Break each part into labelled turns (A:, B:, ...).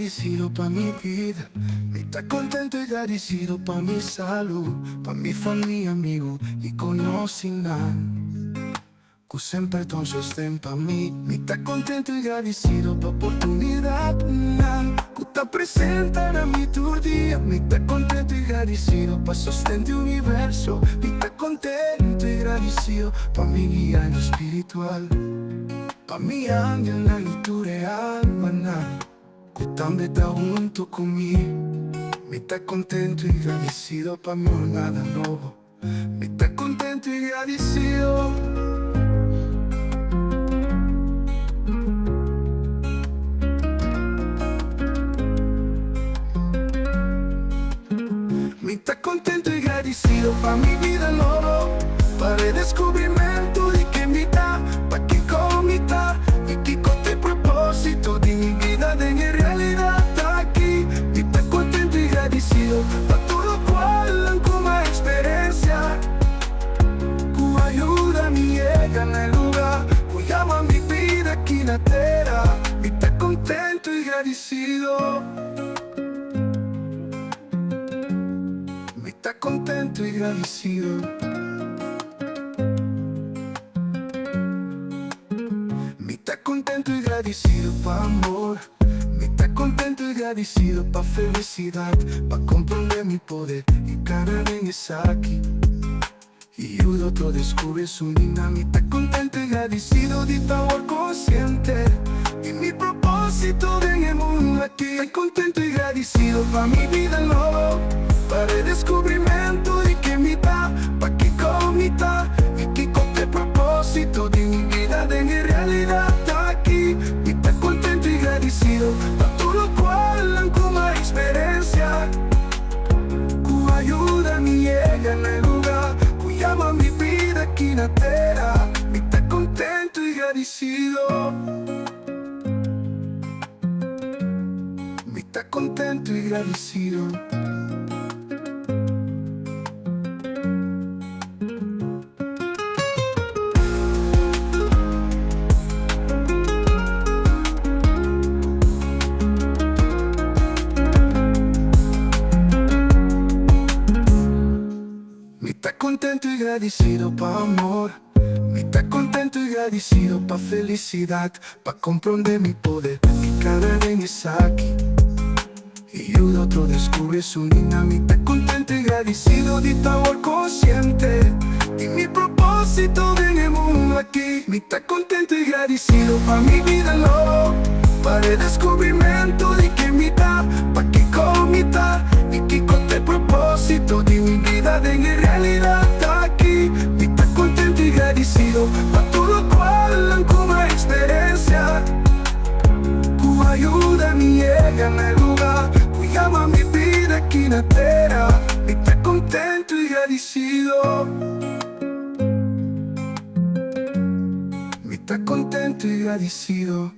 A: gradisido pa mi bida. Mi ta kontentu i gradisido pa mi salú, pa mi famia, amigu i konosinan ku semper ta un sosten pa mi. Mi ta kontentu i gradisido pa oportunidatnan ku ta presenta na mi tur dia. Mi ta kontentu i gradisido pa sosten di universo. Mi ta kontentu i gradisido pa mi guianan spiritual, pa mi angelnan i tur e almanan ku tambe ta huntu ku mi. Mi ta kontentu i gradisido pa mi jornada nobo. Mi ta kontentu i gradisido. Mi ta kontentu i gradisido pa mi bida nobo, pa redeskubrimentu di ken mi ta, pa kiko mi ta i kiko ta e propósito di mi bida den e realidat aki. Mi ta kontentu i gradisido pa tur lokual ku mi a eksperensia, ku a yuda mi yega na e luga ku yama mi bida aki na tera. Mi ta kontentu i gradisido. Mi ta kontentu i gradisido. Mi ta kontentu i gradisido pa amor. Mi ta kontentu i gradisido pa felisidat, pa komprondé mi poder i kana den esaki i yuda otro deskubri esun di nan. Mi ta kontentu i gradisido di ta awor konsiente di mi propósito den e mundu aki. Ta kontentu i gradisido pa mi bida nobo, pa redeskubrimentu di ken mi ta, pa kiko mi ta i kiko ta e propósito di mi bida den e realidat aki. Mi ta kontentu i gradisido pa tur lokual ku mi a eksperensia, ku a yuda mi yega na e luga ku yama mi bida aki na tera. Mi ta kontentu i gradisido. Mi ta kontentu i gradisido. Mi ta kontentu i gradisido pa amor. Mi ta kontentu i gradisido pa felisidat, pa komprondé mi poder i kana den esaki i yuda otro deskubri esun di nan. Mi ta kontentu i gradisido di ta awor konsiente di mi propósito den e mundu aki. Mi ta kontentu i gradisido pa mi bida nobo, pa redeskubrimentu di ken mi ta, pa kiko mi ta i kiko ta e propósito di mi bida den e realidat aki. Mi ta kontentu i gradisido pa tur lokual ku mi a eksperensia, ku a yuda mi yega na e luga ku yama mi bida aki na tera. Mi ta kontentu i gradisido. Mi ta kontentu i gradisido.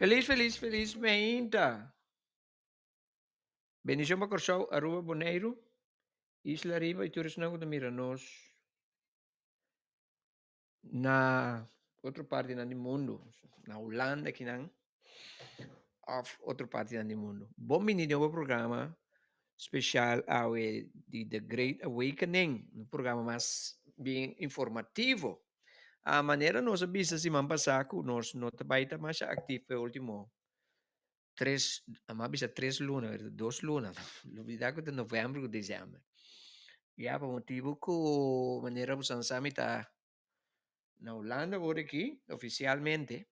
B: Felis felis felis meinta. Bendishon pa Kòrsou, Aruba, Boneiru, Isla Riba i tur esnan ku ta mira nos na otro partinan di mundu, na Hulanda kinan òf otro partinan di mundu. Bon bini den bo programa speshal awe di The Great Awakening, un programa mas bien informativo. A manera nos a bisa siman pasá ku nos no ta bai ta masha aktif e último tres, a bisa tres luna, pero dos luna, lubidá ku ta novèmber ku desèmber. Ya pa motibu ku manera boso sa mi ta na Hulanda awor aki ofisialmente,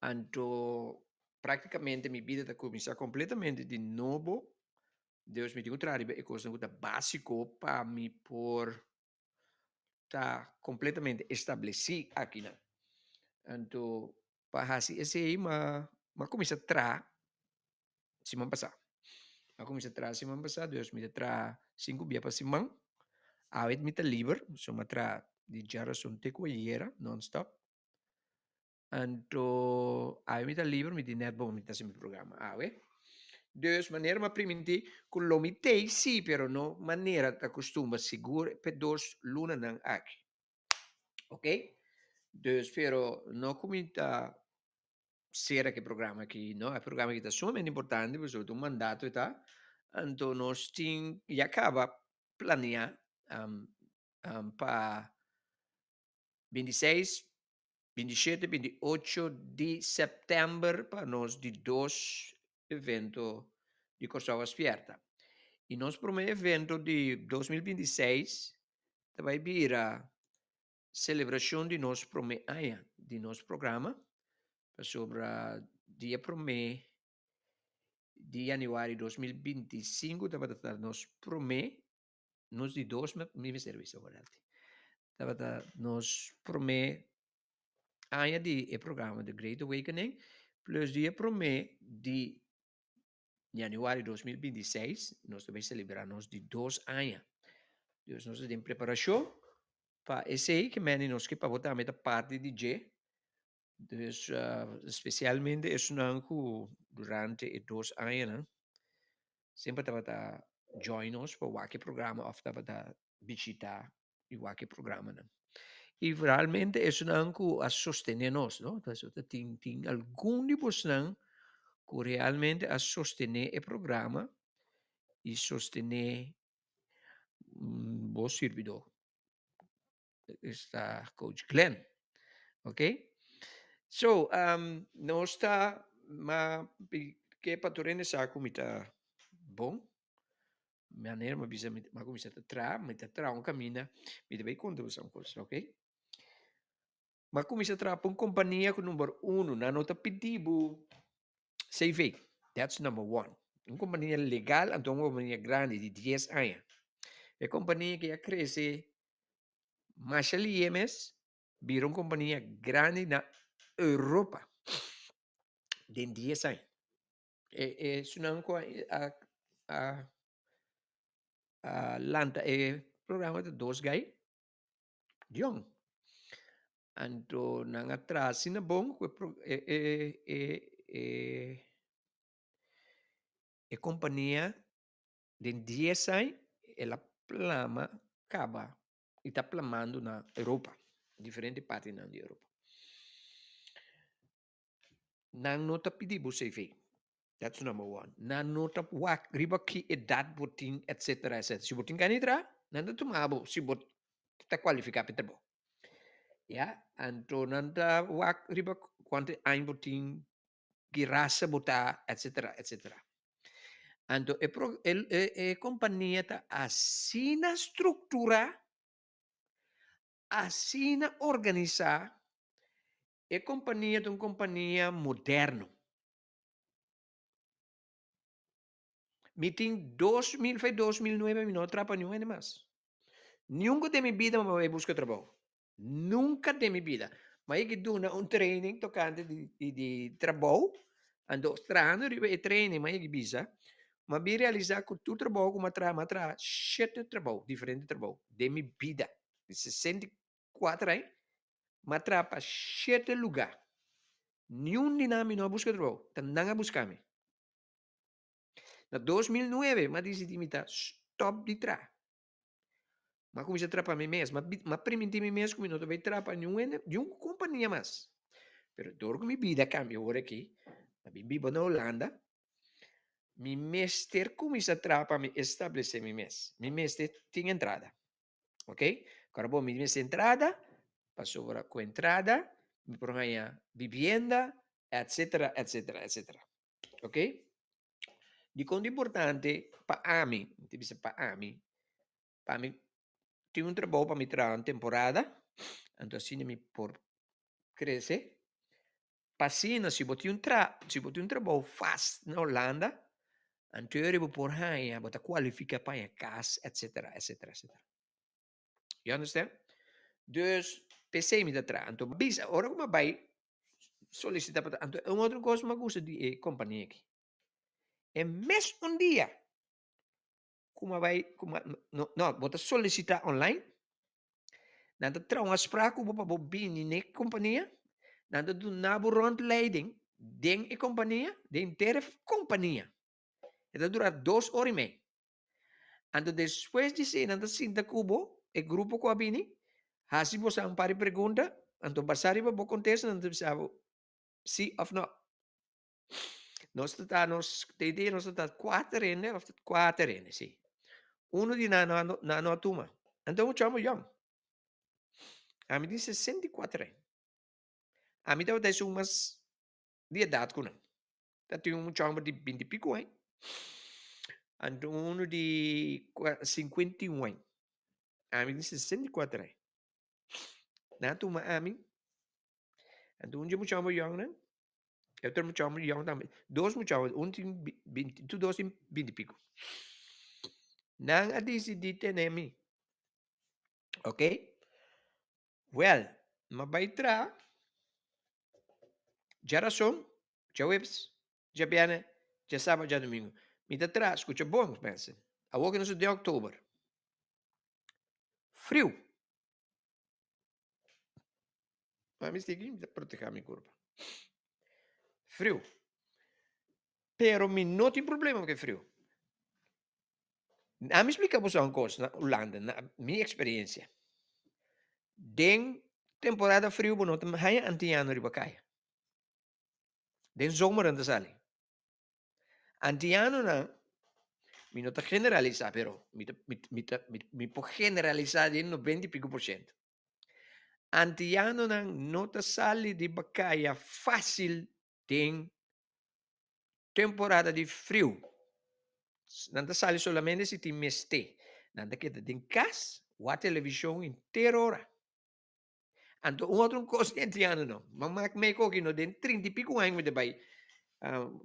B: anto práktikamente mi bida ta kuminsá kompletamente di nobo. Dus mi tin ku traha riba e kosnan ku ta básiko pa mi por ta completamente estableci akinan. Anto pa haci esey m'a m'a cuminsa traha siman pasa. M'a cuminsa traha siman pasa dus mi ta traha sinku bia pa siman. Awe mi ta liber so m'a traha di djarason te cu ayera non stop. Anto awe mi ta liber, mi di net bon mi ta hasi mi programa awe. Dus manera mi a primintí ku lo mi tei sí, pero no manera ta kustumber sigur p'e dos lunanan aki. Ok? Dus pero no ku mi ta sera ku e programa aki, no. E programa aki ta sumamente importante pasobra ta un mandato e ta. Anto nos tin ya kaba planea pa bintiseis 27, 28 di sèptèmber pa nos di dos evento di Kòrsou a Spièrta. I nos promé evento di 2026 ta bai bira selebrashon di nos promé aña di nos programa, pasobra dia promé di yanüari 2025 tabata ta nos promé, nos di dos mi mester bisa aworati, tabata nos promé aña di e programa The Great Awakening, plus di e promé di januari 2026 nos ta bai selebrá nos di dos aña. Dus nos ta den preparashon pa esei, ke mende nos ke pa bo tambe ta parti di dje. Dus spesialmente esunnan ku durante e dos añanan semper tabata join nos pa wak e programa òf tabata bishitá i wak e programanan. I realmente esunnan ku a sostené nos, no? Pasobra tin tin algun di bosnan ku realmente a sostené e programa i sostené bo sirbidó. Esta coach Glenn. Ok? So, um, nos ta ma ke pa tur hende sa ku mi ta bon. Manera mi bisa mi ma kuminsá ta traha, mi ta traha un kaminda, mi ta bai konta boso un kos, ok? Mi a kuminsá traha pa un kompania ku number uno, nan no ta pidi bo CV, that's number one. Un kompania legal, anto un kompania grandi di dies aña. E kompania ke a krese masha lihe mes, bira un kompania grandi na Europa den dies aña. E esunnan ku a a a lanta e programa ta dos gai yòn. Anto nan a traha asina bon ku e e e e e kompania den dies aña el a plama kaba i ta plamando na Europa, diferente partinan di Europa. Nan no ta pidi bo CV. That's number one. Nan no ta wak riba ki edat bo tin, etcetera, etcetera. Si bo tin gana di traha, nan ta tuma bo si bo ta kualifiká pa e trabou. Ya, anto nan ta wak riba kuantu aña bo tin, ki rasa bo ta, etcetera, etcetera. Anto e pro e e kompania ta asina strukturá, asina organisá. E kompania ta un kompania moderno. Mi tin 2000 fei 2009 mi no a trapa niun hende mas. Nunka den mi bida mi a bai buska trabou. Nunka den mi bida. Mi a yega duna un training tokante di di di trabou, anto trahando riba e training mi a yega bisa, mi a bin realisa ku tur trabou ku mi a traha, mi a traha shete trabou, diferente trabou den mi bida. Di 64 aña, mi a traha pa shete lugá. Niun di nan mi no a buska trabou, ta nan a buska mi. Na 2009 mi a disidí mi ta stòp di traha. Mi a kuminsá traha pa mi mes. Mi a primintí mi mes ku mi no ta bai traha pa niun hende, niun kompania mas. Pero dor ku mi bida a kambia ora aki, mi a bin biba na Hulanda, mi mester kuminsá traha pa mi establesé mi mes. Mi mester tin entrada. Ok, kòrda bo mi mester entrada, pasobra ku entrada mi por haña bibienda, etcetera, etcetera, etcetera. Ok, dikon ta importante pa ami, mi ta bisa pa ami, pa mi tin un trabou pa mi traha un temporada, anto asina mi por krese, Pa asina si bo tin un tra si bo tin un trabou fast na Hulanda, anterior bo por haña, bo ta kualifiká pa haña kas, etsetera, etsetera, etsetera. You understand? Dus, p'esei mi ta traha. Anto bisa, ora ku mi a bai solisitá pa traha, anto un otro kos mi a gusta di e kompania aki, e mes un dia ku mi a bai, ku mi a, no, no, bo ta solisitá online, Nan ta traha un afspraak ku bo pa bo bini na e kompania. Nan ta duna bo rondleiding den e kompania, den henter e kompania. E ta dura dos ora i mei. Anto despues di esei nan ta sinta ku bo, e grupo ku a bini, hasi boso un par di pregunta, anto basá riba bo kontesta nan ta bisa bo si òf nò. Nos ta ta nos te dia nos ta ta kuater hende òf kuater hende si. Uno di nan no nan no a tuma. Anto un chòmber yòn. Ami tin 64 aña. Ami tabata esun mas di edat ku nan. Ta tin un chòmber di binti piku aña, anto uno di 51 aña. Ami tin 64 aña. Nan a tuma ami, anto un dje mucha hòmber yòn nan E otro mucha homber yong tambe. Dos mucha homber, un tin binti, tur dos tin binti pico. Nan a disidí tene mi. Ok? Wel, m'a bai traha djarason, djaweps, djabièrnè, djasaba, djadumingu. Mi ta traha, skucha bon, mensen. Awor ku nos ta den òktober. Friu. Ma mi sigui mi ta proteha mi kurpa. Friu. Pero mi no tin problema ku e friu. Ami splika boso un kos na Hulanda, na mi eksperensia. Den temporada friu bo no ta haña antiano riba kaya. Den zomer nan ta sali. Antianonan, mi no ta generalisá, pero mi ta mi ta mi por generalisá den noventa i pico por shento. Antianonan no ta sali riba kaya fásil den temporada di friu. Nan ta sali solamente si tin mester. Nan ta keda den kas, wak televishon henter ora. Anto un otro kos di antiano no. Ma mak me koki no den trinta i pico aña mi ta bai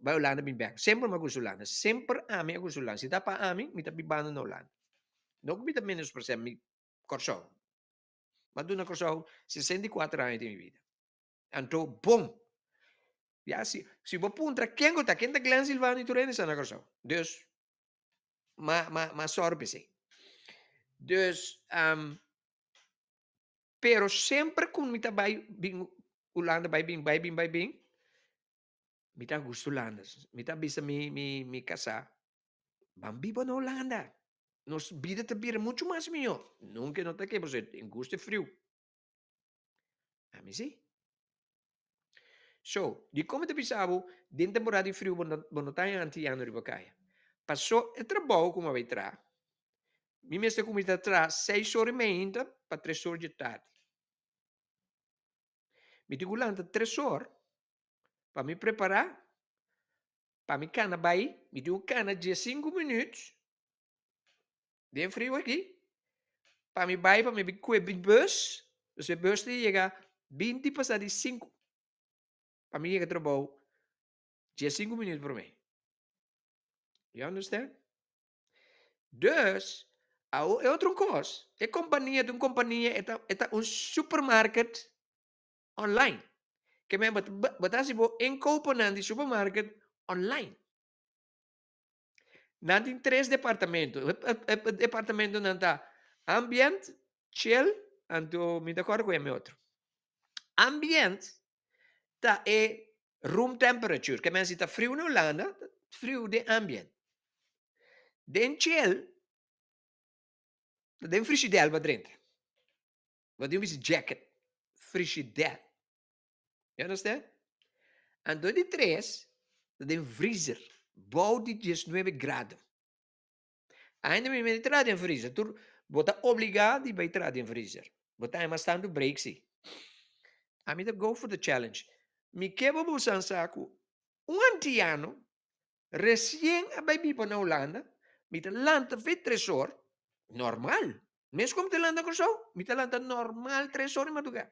B: bai Hulanda bin bek. Semper mi a gusta Hulanda. Semper ami a gusta Hulanda. Si ta pa ami, mi ta bibando na Hulanda. No ku mi ta menospresiá mi Kòrsou. Mi a duna Kòrsou 64 aña di mi bida. Anto bon. Ya si si bo puntra ken ku ta, ken ta Glenn Silvano i tur hende sa na Kòrsou. Dus ma ma ma sòru p'esei. Dus Pero semper ku mi ta bai bin Hulanda bai bin bai bin bai bin, mi ta gusta Hulanda. Mi ta bisa mi mi mi kasá, ban biba na Hulanda. Nos bida ta bira muchu mas mihó. Nunka e no ta ke pasobra e gusta e friu. Ami si. So, dikon mi ta bisa bo den temporada di friu bo no bo no ta haña antiano riba kaya? Paso e trabou ku mi a bai traha, mi mester kuminsá traha seis ora i meinta pa tres ora dje tardi. Mi tin ku lanta tres or pa mi prepará, pa mi kana bai, mi tin ku kana diesinku minüt Den friu aki, pa mi bai pa mi bin kue bin bus, dus e bus ta yega binti pasá di sinku, pa mi yega trabou diesinku minüt promé. You understand? Dus, awo e otro kos, e kompania ta un kompania, e ta e ta un supermarket online. Ke men bo ta bo ta hasi bo inkoponan di supermarket online. Nan tin tres departamento. E departamentonan ta ambient, chill, anto mi ta acorda cu e otro. Ambient ta e. Room temperature, ke men si ta friu na Hulanda, ta friu den ambient. Den chill, ta den frishidèl bo a drenta. Bo tin un bisti jacket, frishidèl. You understand? Anto di tres, ta den vriezer, bou di diesnuebe grado. Ainda mi mester traha den freezer. Tur bo ta obligá di bai traha den freezer. Bo ta haña mas tantu break si. Ami ta go for the challenge. Mi ke bo bosan sa ku un antiano resien a bai biba na Hulanda, mi ta lanta fe tres or, normal. Mes ku mi ta lanta Kòrsou, mi ta lanta normal tres or di madrugá.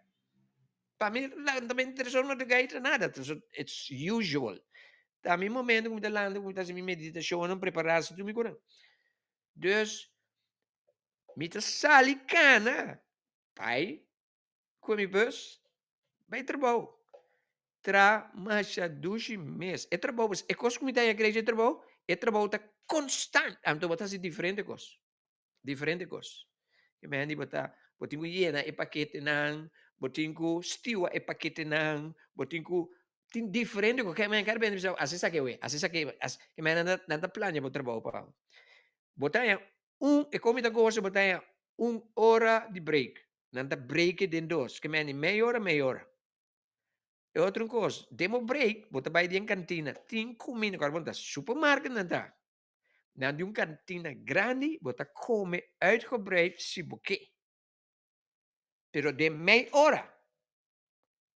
B: Pa mi lanta tres or di madrugá i ta nada, it's usual. Ta mi momento ku mi ta lanta ku mi ta hasi mi meditashonnan, prepará si tur mi konan. Dus, mi ta sali kana bai ku mi bus bai trabou. Tra masha dushi mes. E trabou, e kos ku mi ta haña kreshi e trabou, e trabou ta konstant. Anto bo ta hasi diferente kos. Diferente kos. E men di bo ta, bo tin ku yena e paketenan, bo tin ku stiwa e paketenan, bo tin ku, tin diferente kos. Ke men kada bes bisa hasi esaki awe, hasi esaki awe, hasi, ke men nan ta, nan ta plania bo trabou pa bo. Bo ta haña un, e kon mi ta gosa bo ta haña un ora di break. Nan ta break e den dos, ke men di mei ora, mei ora. E otro kos, den bo break bo ta bai den kantina, tin kuminda, kòrda bo ta supermarket nan ta. Na di un kantina grandi bo ta kome uitgebreid si bo ke. Pero den mei ora.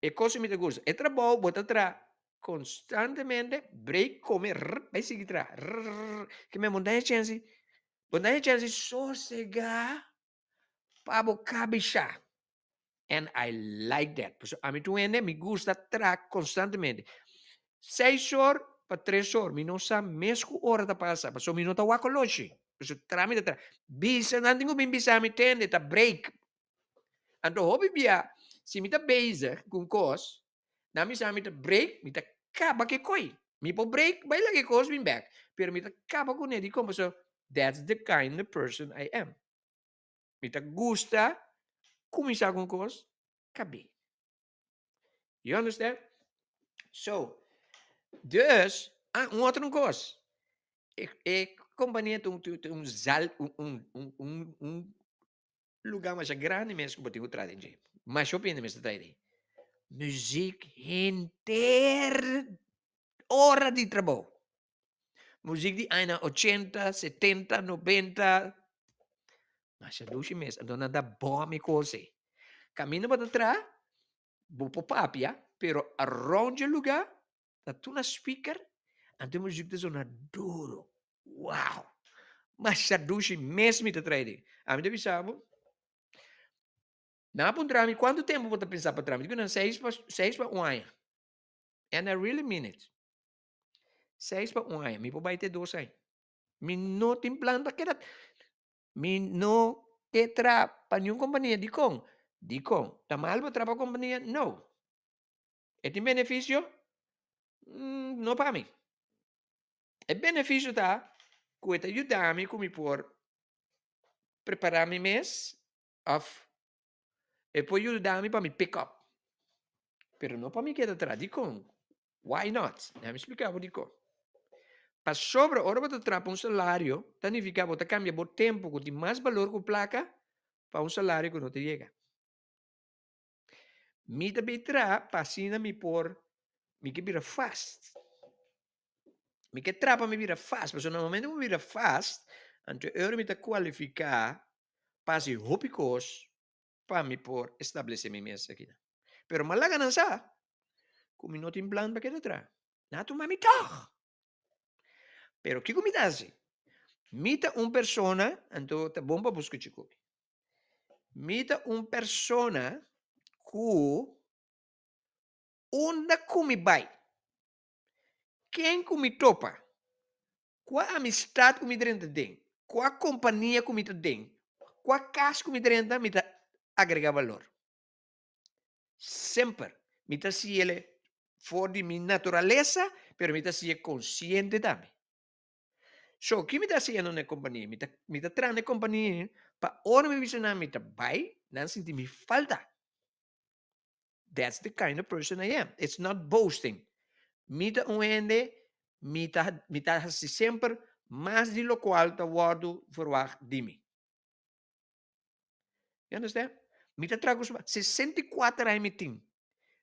B: E kos ku mi ta gusta, e trabou bo ta traha konstantemente, break, kome, rrr, bai sigui traha, rrr, ke men bo no ta haña chènsi, bo no ta haña chènsi sosegá pa bo kabesha. And I like that. Pasobra ami tur hende mi gusta traha konstantemente. Seis or pa tres or, mi no sa mes ku ora ta pasa, pasobra mi no ta wak oloshi. Pasobra traha mi ta traha. Bisa nan tin ku bin bisa mi, tende, ta break. Anto hopi bia, si mi ta bezig ku un kos, nan bisa mi ta break, mi ta kaba ku e koi. Mi por break, bai laga e kos bin bek, pero mi ta kaba kuné. Dikon? Pasobra that's the kind of person I am. Mi ta gusta kuminsá ku un kos, kab'é. You understand? So, dus, ah, un otro kos. E, e kompania ta un, ta un zal, un, un, un, un, un lugá masha grandi mes ku bo tin ku traha den dje. Masha hopi hende mes ta traha den. Muziek henter ora di trabou. Muziek di añanan ochenta, setenta, nobenta. Masha dushi mes. Anto nan ta bòm e kos ei. Kaminda bo ta traha, bo por papia, pero around dje lugá ta tur na speaker, anto e muziek ta sona duro. Wow! Masha dushi mes mi ta traha den. Ami ta bisa bo, nan a puntra mi kuantu tempu bo ta pensa pa traha? Mi di ku nan seis pa seis pa un aña. And I really mean it. Seis pa un aña. Mi por bai te dos aña. Mi no tin plan pa keda. Mi no ke traha pa niun kompania. Dikon? Dikon? Ta mal bo traha pa kompania? No. E tin benefisio? No pa mi. E benefisio ta ku e ta yuda mi ku mi por prepara mi mes òf E por yuda mi pa mi pick up. Pero no pa mi keda traha. Dikon? Why not? Laat mi splika bo dikon. Pasobra ora bo ta traha pa un salario, ta nifiká bo ta kambia bo tempu ku tin mas balor ku plaka pa un salario ku no ta yega. Mi ta bin traha pa asina mi por, mi ke bira fast. Mi ke traha pa mi bira fast, pasobra na momento ku mi bira fast, anto e ora mi ta kualifiká pa hasi hopi kos pa mi por establesé mi mes akinan. Pero mi a laga nan sa ku mi no tin plan pa keda traha. Nan a tuma mi tòg. Pero kiko mi ta hasi? Mi ta un persona, anto ta bon pa bo skucha ku mi. Mi ta un persona ku unda ku mi bai, Ken ku mi topa? Kua amistat ku mi drenta den? Kua kompania ku mi ta den? Kua kas ku mi drenta mi ta agregá balor? Semper mi ta hasiel for di mi naturalesa, pero mi ta hasié konsiente tambe. So, ki mi ta hasiendo na e kompania? Mi ta mi ta traha na e kompania pa ora mi bisa nan mi ta bai, nan sinti mi falta. That's the kind of person I am. It's not boasting. Mi ta un hende, mi ta mi ta hasi semper mas di lokual ta wòrdu verwagt di mi. You understand? Mi ta traha ku suma 64 aña mi tin.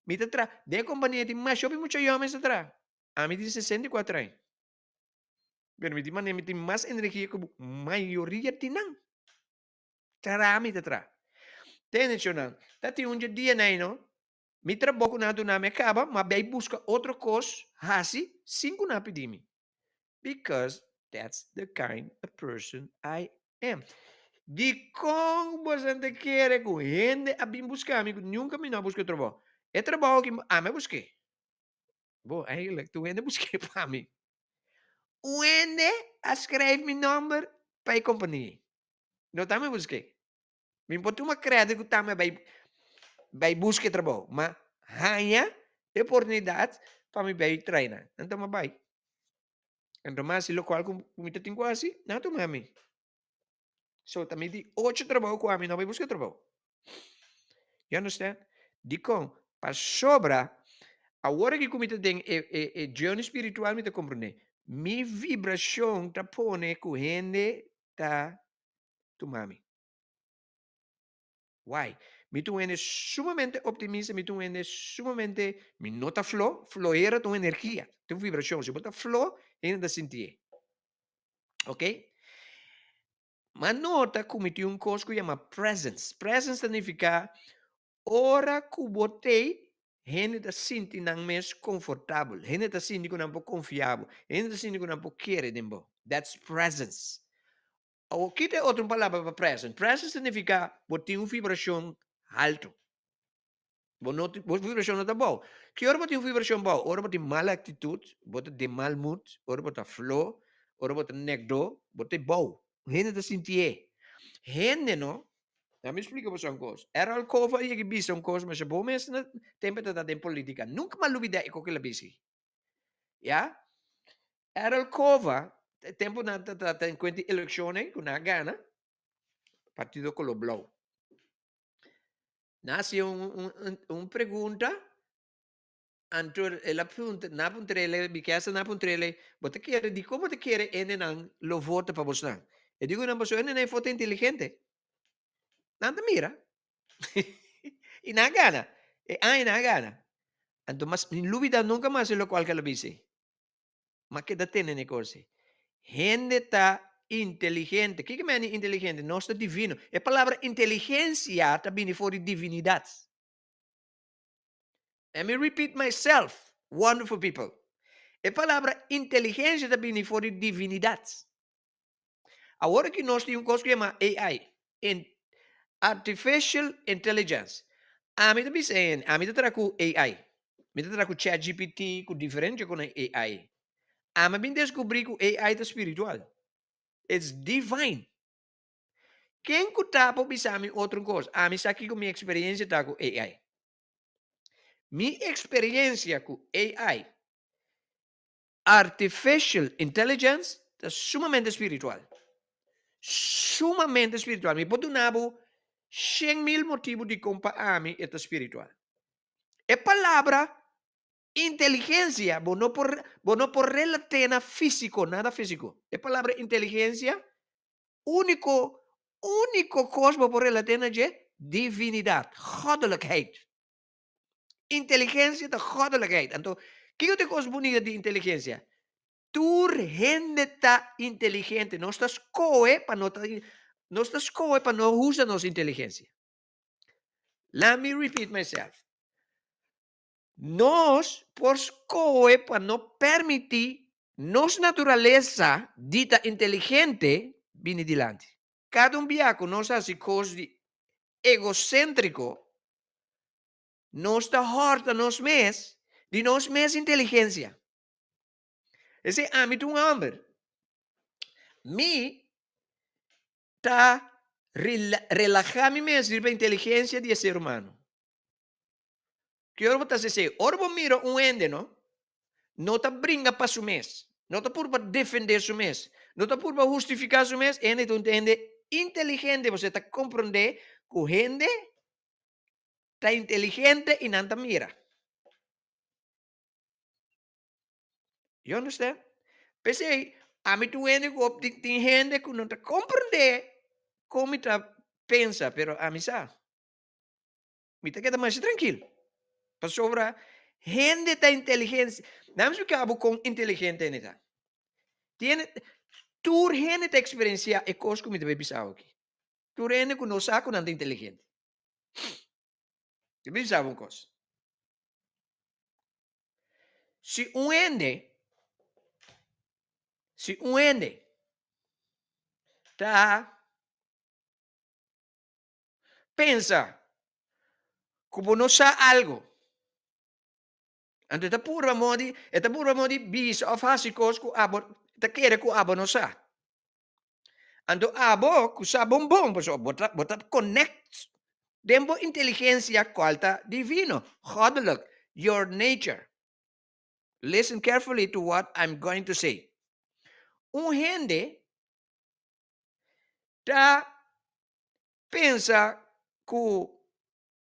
B: Mi ta traha den e kompania tin masha hopi mucha yòmens ta traha. Ami tin 64 aña. Pero mi tin manera mi tin mas energia ku mayoria di nan. Traha mi ta traha. Tende shownan, ta tin un dje dia nei no, mi trabou ku nan a duna mi a kaba, m'a bai buska otro kos hasi sin ku nan a pidi mi. Because that's the kind of person I am. Dikon boso ta kere ku hende a bin buska mi ku nunka mi no a buska trabou? E trabou aki ami a busk'é. Bo, eigenlijk tur hende busk'é pa mi. Un hende a skrijf mi nòmber pa e kompania. No ta mi busk'é. Mi por tuma credit cu tambe bay bay busca e trabou, ma haña e oportunidad pa mi bay traina. Anto mi a bay. Anto mi a haci locual cu mi ta tin cu haci, nan a tuma mi. So ta mi di ocho trabou cu ami no bay busca trabou. You understand? Dicon? Pasobra awor aki cu mi ta den e e e journey spiritual mi ta comprende mi vibracion ta pone cu hende ta tuma mi. Why? Mi ta un hende sumamente optimista, mi ta un hende sumamente, mi no ta flo, floera ta un energia, ta un vibracion, si bo ta flo, hende ta sintié. Ok? Ma nota ku mi tin un kos ku yama presence. Presence ta nifiká ora ku bo t'ei, hende ta sinti nan mes konfortabel, hende ta sinti ku nan por konfia bo, hende ta sinti ku nan por kere den bo. That's presence. Awor, kita e otro palabra pa present? Present significa bo tin un vibracion halto. Bo no bo vibracion no ta bou. Ki ora bo tin un vibracion bou? Ora bo tin mal actitud, bo ta den mal mood, ora bo ta flo, ora bo ta nekdo, bo ta bou. Hende ta sintié. Hende no, laat mi splika boso un kos. Errol Cova a yega bisa un kos masha bon mes na tempo e ta ta den politica. Nunca mi a lubida e koke el a bisa. Ya? Errol Cova, e tempo nan ta trata en cuenta elecciones cu nan a gana, partido color blauw. Nan haci un, un, un, un pregunta, anto el a pregunta, nan a puntrele, mi ke hasta nan a puntrele, bo ta kere, di como ta kere hendenan lo vota pa bosnan? E dico nan, pasobra hendenan e vota inteligente. Nan ta mira. y nan a gana. E aña nan a gana. Anto mas, mi lubida nunca mas e locual ke el a bisa. Ma keda tene ne kos ei. Hende ta inteligente. Kiko meni inteligente? Nos ta divino. E palabra inteligensia ta bini for di divinidat. Let me repeat myself, wonderful people. E palabra inteligensia ta bini for di divinidat. Awor ki nos tin un kos ku yama AI, Artificial Intelligence. Ami ta bisa hende, ami ta traha ku AI. Mi ta traha ku ChatGPT, ku diferente ku nan AI. Ami a bin deskubrí ku AI ta spiritual. It's divine. Ken ku ta por bisa mi otro kos? Ami sa kiko mi eksperensia ta ku AI. Mi eksperensia ku AI Artificial intelligence ta sumamente spiritual. Sumamente spiritual. Mi por duna bo 100.000 motibu dikon pa ami e ta spiritual. E palabra inteligensia bo no por bo no por relat'é na físiko, nada físiko. E palabra inteligensia úniko úniko kos bo por relat'é na dje divinidat, goddelijkheid. Inteligensia ta goddelijkheid. Anto, kiko ta e kos bunita di inteligensia? Tur hende ta inteligente. Nos ta skohe pa no ta, nos ta skohe pa no usa nos inteligensia. Let me repeat myself. Nos por skohe pa no permití nos naturalesa di ta inteligente bini dilanti. Kada un bia ku nos hasi kos di egosèntriko, nos ta hòrta nos mes di nos mes inteligensia. Esei ami ta un hòmber. Mi ta relahá mi mes riba inteligensia di e ser humano. Ki ora bo ta hasi esei? Ora bo mira un hende no, no ta bringa pa su mes, no ta purba defendé su mes, no ta purba hustifiká su mes, e hende ta un hende inteligente, pasobra e ta komprondé ku hende ta inteligente i nan ta mira. You understand? P'esei, ami ta un hende ku hopi tin hende ku no ta komprendé kon mi ta pensa, pero ami sa. Mi ta keda masha trankil. Pasobra hende ta inteligensia. Nan splika bo kon inteligente hende ta. Tiene, tur hende ta eksperensiá e kos ku mi ta bai bisa awe aki. Tur hende ku no sa ku nan ta inteligente. Mi bisa bo un kos. Si un hende, si un hende ta pensa ku bo no sa algu, anto e ta purba modi, e ta purba modi bisa òf hasi kos ku abo ta kere ku abo no sa. Anto abo ku sa bon bon, pasobra bo ta bo ta connect den bo inteligencia cual ta divino, goddelijk, your nature. Listen carefully to what I'm going to say. Un hende ta pensa ku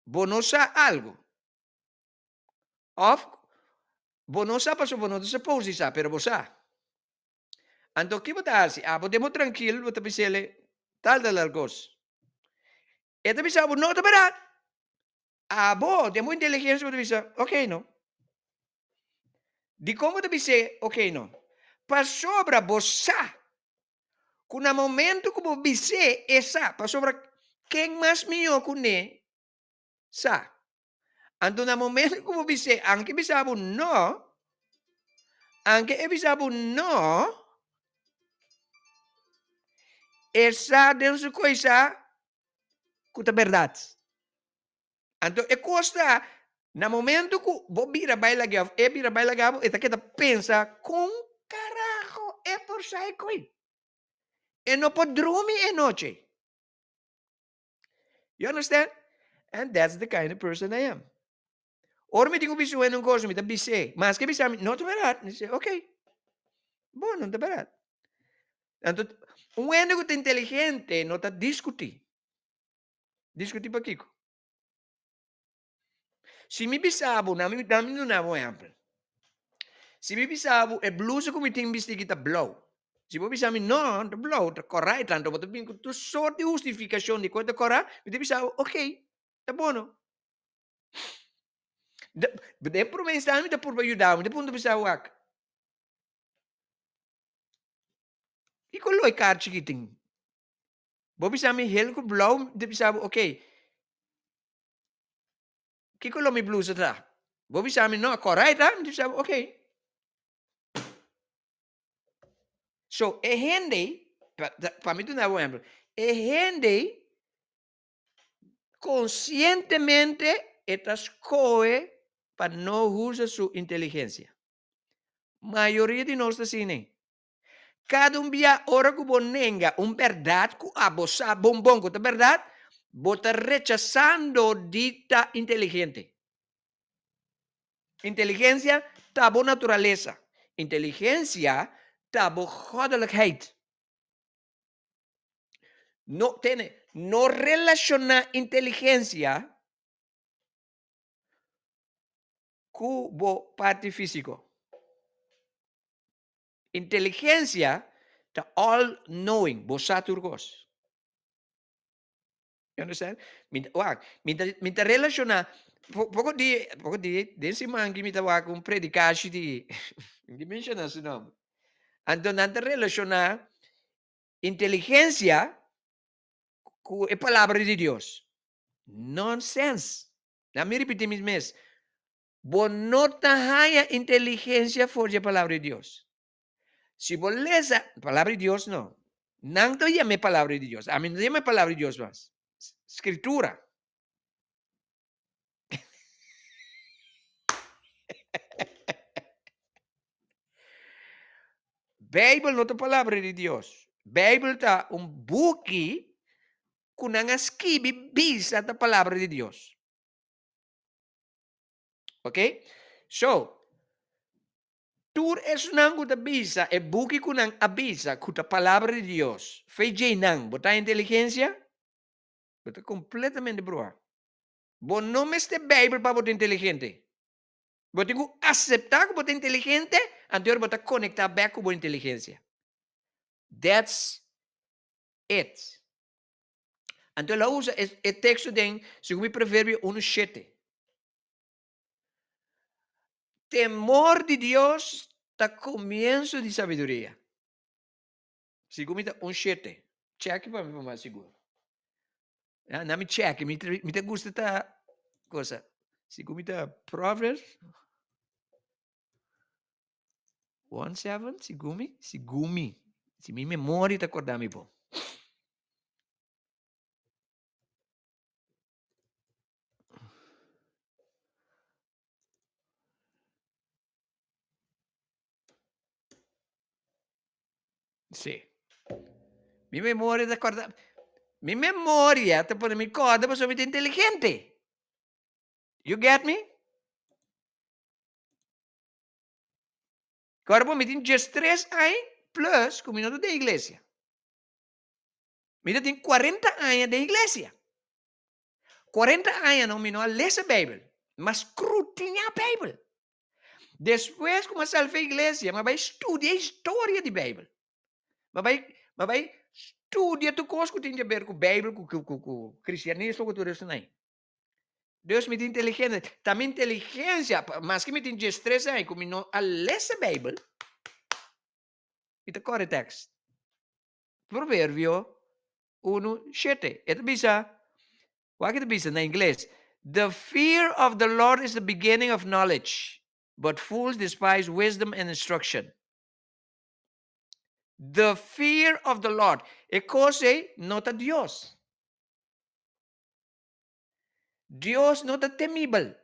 B: bo no sa algu of bo no sa pasobra bo no ta supposed di sa, pero bo sa. Anto ki bo ta hasi? Abo den bo trankil bo ta bis'el tal tal tal kos. E ta bisa bo no ta bèrdat. Abo den bo inteligensia bo ta bisa ok no. Dikon bo ta bis'é ok no? Pasobra bo sa ku na momento ku bo bis'é e sa. Pasobra ken mas mihó kuné sa. Anto na momento ku bo bis'é, anke bisa bo no, anke e bisa bo no, e sa den su koisa ku ta bèrdat. Anto e kos ta, na momento ku bo bira bai lag'é òf e bira bai laga bo, e ta keda pensa, kon karaho e por sa e koi? E no por drumi e nochi. You understand? And that's the kind of person I am. Ora mi tin ku bisa un hende un kos, mi ta bis'é. Maske e bisa mi, no ta bèrdat. Mi di, ok. Bon, no ta bèrdat. Anto, un hende ku ta inteligente no ta diskutí. Diskutí pakiko? Si mi bisa bo, na mi na mi duna bo un ehèmpel. Si mi bisa bo e blusa ku mi tin bisti aki ta blou. Si bo bisa mi no, no ta blou, ta kòrá e ta. Anto bo ta bin ku tur sort di hustifikashon di ku e ta kòrá, mi ta bisa bo ok, ta bono. Den promé instante mi ta purba yuda bo, mi ta puntra bisa bo wak, kiko lo e karchi ki tin? Bo bisa mi hel ku blou, mi ta bisa bo ok. Kiko lo mi blusa ta? Bo bisa mi no, kòrá e ta? Mi ta bisa bo ok. So e hende, pa mi duna bo un ehèmpel, e hende konsientemente e ta skohe pa no usa su inteligensia. Mayoria di nos ta asina. Kada un bia ora ku bo nenga un bèrdat ku abo sa bon bon ku ta bèrdat, bo ta rechasando di ta inteligente. Inteligensia ta bo naturalesa. Inteligensia ta bo goddelijkheid. No, tene, no relashoná inteligensia ku bo parti físiko. Inteligencia ta all knowing, bo sa tur kos. You understand? Mi ta, wak, mi ta, mi ta relaciona, poko dia, poko dia, den siman aki mi ta wak un predikashi di, mi ta menciona su nomber. Anto nan ta relaciona inteligencia ku e palabra di Dios. Nonsense. Laat mi ripiti mi mes. Bo no ta haña inteligensia for di e Palabra di Dios. Si bo lesa, Palabra di Dios no. Nan ta yama e Palabra di Dios. Ami no ta yama e Palabra di Dios mas. Skritura. Bijbel no ta Palabra di Dios. Bijbel ta un buki ku nan a skibi bisa ta Palabra di Dios. Ok? So, tur esnan ku ta bisa e buki ku nan a bisa ku ta palabra di Dios, fe djei nan, bo ta inteligensia? Bo ta kompletamente bruha. Bo no mester Bijbel pa bo ta inteligente. Bo tin ku aseptá ku bo ta inteligente, anto bo ta konektá bèk ku bo inteligensia. That's it. Anto el a usa e teksto den segun mi Proverbio unu shete. Temor di Dios ta komienso di sabiduria. Segun mi ta un shete. Chèki pa mi pa mas sigur. Ya, na mi chèki, mi mi ta gusta ta cosa. Segun mi ta Proverbs 1:7, segun mi, segun mi. Si mi memoria ta korda mi bon. Sí. Mi memoria ta corda. Mi memoria ta pone mi corda pasobra mi ta inteligente. You get me? Corda bo mi tin diestres aña plus cu mi no ta den iglesia. Mi ta tin cuarenta aña den iglesia. Cuarenta aña no mi no a lesa Bijbel, m'a scrutiña Bijbel. Despues ku m'a sali for iglesia, m'a bai studia historia di Bijbel. M'a bai, m'a bai studia tur kos ku tin di aber ku Bijbel, ku ku ku kristianismo, ku tur esnan. Dus mi tin inteligente. Ta mi inteligensia, maske mi tin diestres aña ku mi no a lesa Bijbel, mi ta kore tekst. Proverbio unu shete. E ta bisa, wak e ta bisa na ingles, The fear of the Lord is the beginning of knowledge, but fools despise wisdom and instruction. The fear of the Lord. E kos ei no ta Dios. Dios no ta temibel.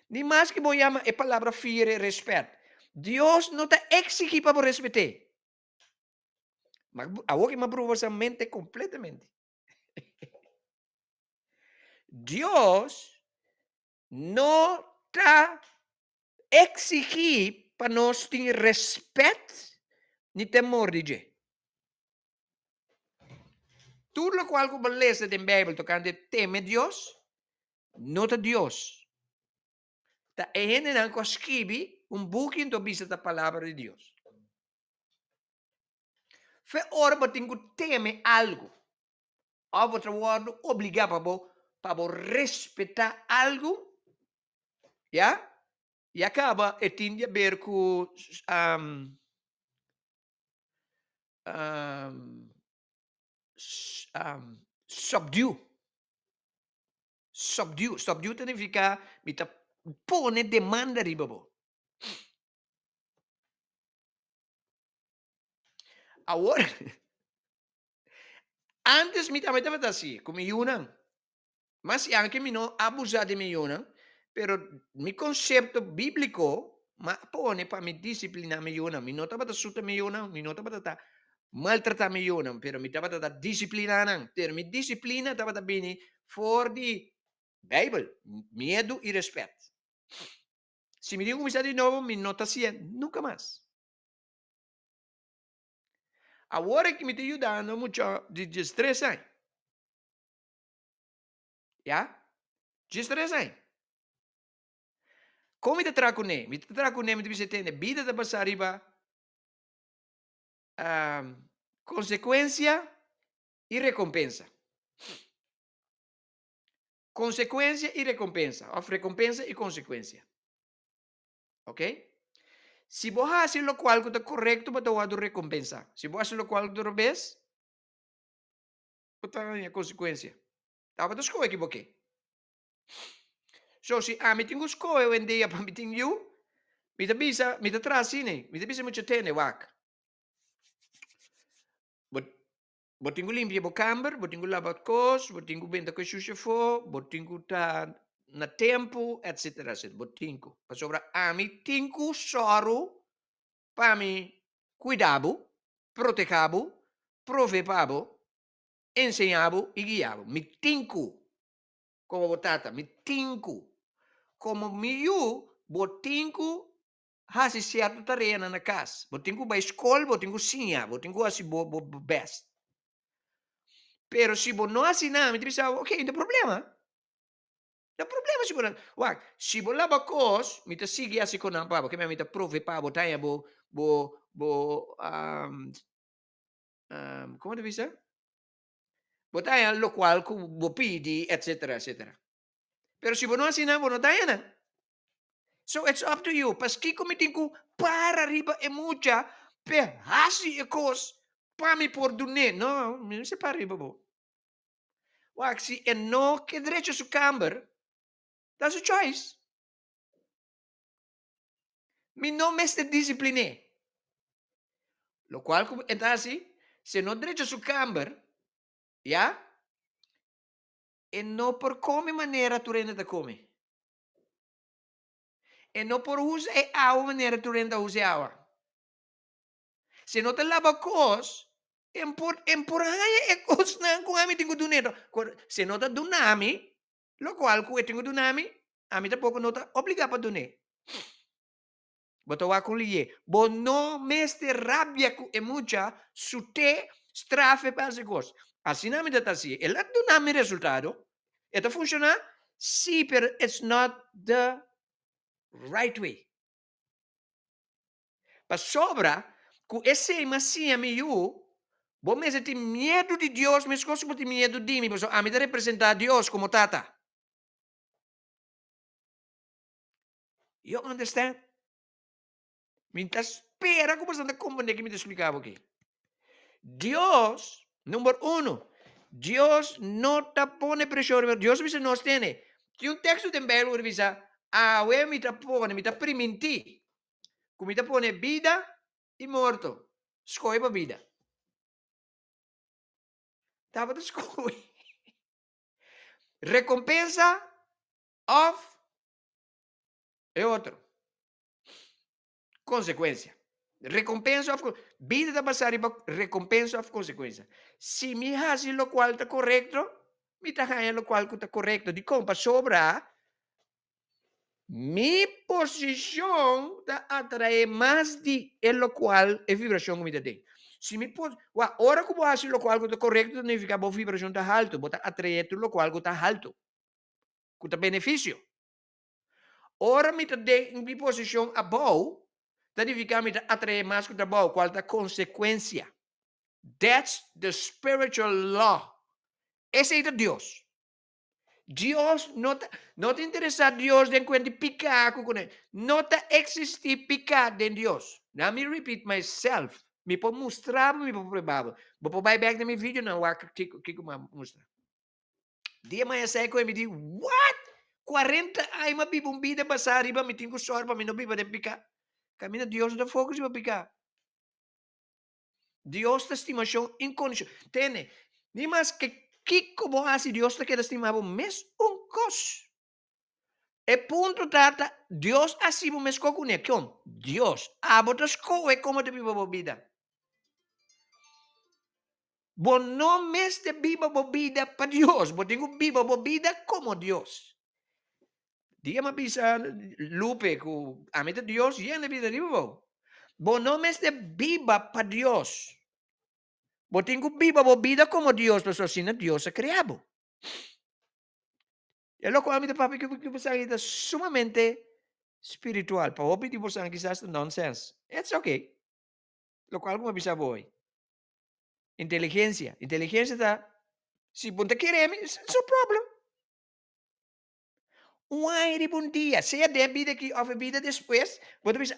B: Ni maske bo yama e palabra fear e respet. Dios no ta exigí pa bo respet'é. Ma awor ki m'a bruha boso mente completamente. Dios no ta exigí pa nos tin respet ni temor di dje. Tur locual cu bo lesa den Bijbel tocante teme Dios, no ta Dios. Ta e hendenan cu a skibi un buki enton bisa ta palabra di Dios. Fe ora bo tin ku teme algu òf bo ta wòrdu obligá pa bo pa bo respetá algu, ya, ya kaba e tin di aber ku subdue, subdue, subdue ta nifiká mi ta pone demanda riba bo. Awor, antes mi tambe tabata así, ku mi yunan. Mas anke mi no abusá di mi yunan, pero mi konsepto bíbliko m'a pone pa mi disipliná mi yunan. Mi no tabata suta mi yunan, mi no tabata ta maltratá mi yunan, pero mi tabata ta disipliná nan. Pero mi disiplina tabata bini for di Beibel, miedu i rèspèt. Si mi tin kuminsá di nobo, mi no ta hasié nunka mas. Awor aki mi ta yudando mucha di diestres aña. Ya, diestres aña. Kon mi ta traha kuné? Mi ta traha kuné, mi ta bisa tende, bida ta basá riba konsekuensia i rekompensa. Konsekuensia i rekompensa, òf rekompensa i konsekuensia. Ok? Si bo hasi lokual ku ta korekto, bo ta wòrdu rekompensá. Si bo hasi lokual ku ta robes, bo ta haña konsekuensia. Tabata skohe ki bo ke. So, si ami tin ku skohe oyendia pa mi tin yu, mi ta bisa, mi ta traha asina, mi ta bisa mucha tene, wak. Bo Bo tin ku limpia bo kamber, bo tin ku laba kos, bo tin ku benta ku e shusha afó, bo tin ku ta na tempu, etsetera, etsetera. Bo tin ku. Pasobra ami tin ku sòru pa mi kuida bo, proteha bo, prove pa bo, enseña bo i guia bo. Mi tin ku. Komo bo tata, mi tin ku. Komo mi yu, bo tin ku hasi sierto tareanan na kas. Bo tin ku bai skol, bo tin ku siña, bo tin ku hasi bo bo best. Pero si bo no hasi nada, mi ta bisa bo, ok, no tin problema. No problema si bo no. Wak, si bo laba kos, mi ta sigui hasi konan pa bo, ke mi ta prove pa bo, taña bo, bo, bo, komo ta bisa? Bo taña lokual ku bo pidi, etsetera, etsetera. Pero si bo no hasi nan, bo no taña nan. So it's up to you. Paskiko mi tin ku para riba e mucha p'e hasi e kos pa mi por dun'é? No, mi no mester para riba bo. Wak, si e no ke drecha su kamber, ta su choice. Mi no mester disiplin'é. Lokual ku e ta hasi, si e no drecha su kamber, ya, e no por kome manera tur hende ta kome. E no por usa e awa manera tur hende ta usa e awa. Si e no ta laba kos, e por e por haña e kosnan ku ami tin ku dun'é. Si e no ta duna mi lokual ku e tin ku duna mi, ami tampoko no ta obligá pa dun'é. Bo ta wak un liye. Bo no mester rabia ku e mucha su te strafe pa hasi kos. Asina mi ta ta hasi. El a duna mi resultado. E ta funshoná? Sí, pero it's not the right way. Pasobra ku esei mi a siña mi yu, bo mester tin miedu di Dios meskos ku bo tin miedu di mi, pasobra ami ta representá Dios komo Tata. You understand? Mi ta spera ku boso ta komprendé ke mi ta splika bo aki. Dios, number uno, Dios no ta pone preshon riba, Dios a bisa nos tene. Tin un teksto den Bijbel ku ta bisa, awe mi ta pone, mi ta primintí ku mi ta pone bida i morto. Skohe pa bida. Tabata skohe. Rekompensa òf E otro. Konsekuensia. Rekompensa òf Bida ta basá riba rekompensa òf konsekuensia. Si mi hasi lokual ta korekto, mi ta haña lokual ku ta korekto. Dikon? Pasobra mi posishon ta atraé mas di e lokual, e vibrashon ku mi ta den. Si mi pos, wak, ora ku bo hasi lokual ku ta korekto ta nifiká bo vibrashon ta haltu, bo ta atraé tur lokual ku ta haltu, ku ta benefisio. Ora mi ta den mi posishon abou, ta nifiká mi ta atraé mas ku ta abou, kual ta konsekuensia. That's the spiritual law. Esei ta Dios. Dios no ta, no ta interesá Dios den kuent di piká ku kuné. No ta eksistí piká den Dios. Let me repeat myself. Mi por mustra bo, mi por prueba bo. Bo por bai bèk den mi videonan wak kiko kiko mi a mustra. Dia maya sai ku mi di, What? 40 aña mi a biba un bida basá riba mi tin ku sòru pa mi no biba den piká. Kaminda Dios no ta focus riba piká. Dios ta stimashon inkondishonal. Tene, ni maske kiko bo hasi Dios ta keda stima bo mes un kos. E punto ta ta Dios a hasi bo meskos ku ne. Kion? Dios. Abo ta skohe komo ta biba bo bida. Bo no mester biba bo bida pa Dios, bo tin ku biba bo bida komo Dios. Dia mi a bisa Lupe ku ami ta Dios, yende bida riba bo. Bo no mester biba pa Dios. Bo tin ku biba bo bida komo Dios, pasobra asina Dios a krea bo. E lokual mi ta papia ku bo sa ta sumamente spiritual. Pa hopi di boso kisas ta nonsense. It's okay. Lokual ku mi a bisa bo hoy. Inteligensia. Inteligensia ta, si bo no ta kere mi, it's no problem. Un aña riba un dia, sea den e bida aki òf e bida despues, bo ta bisa,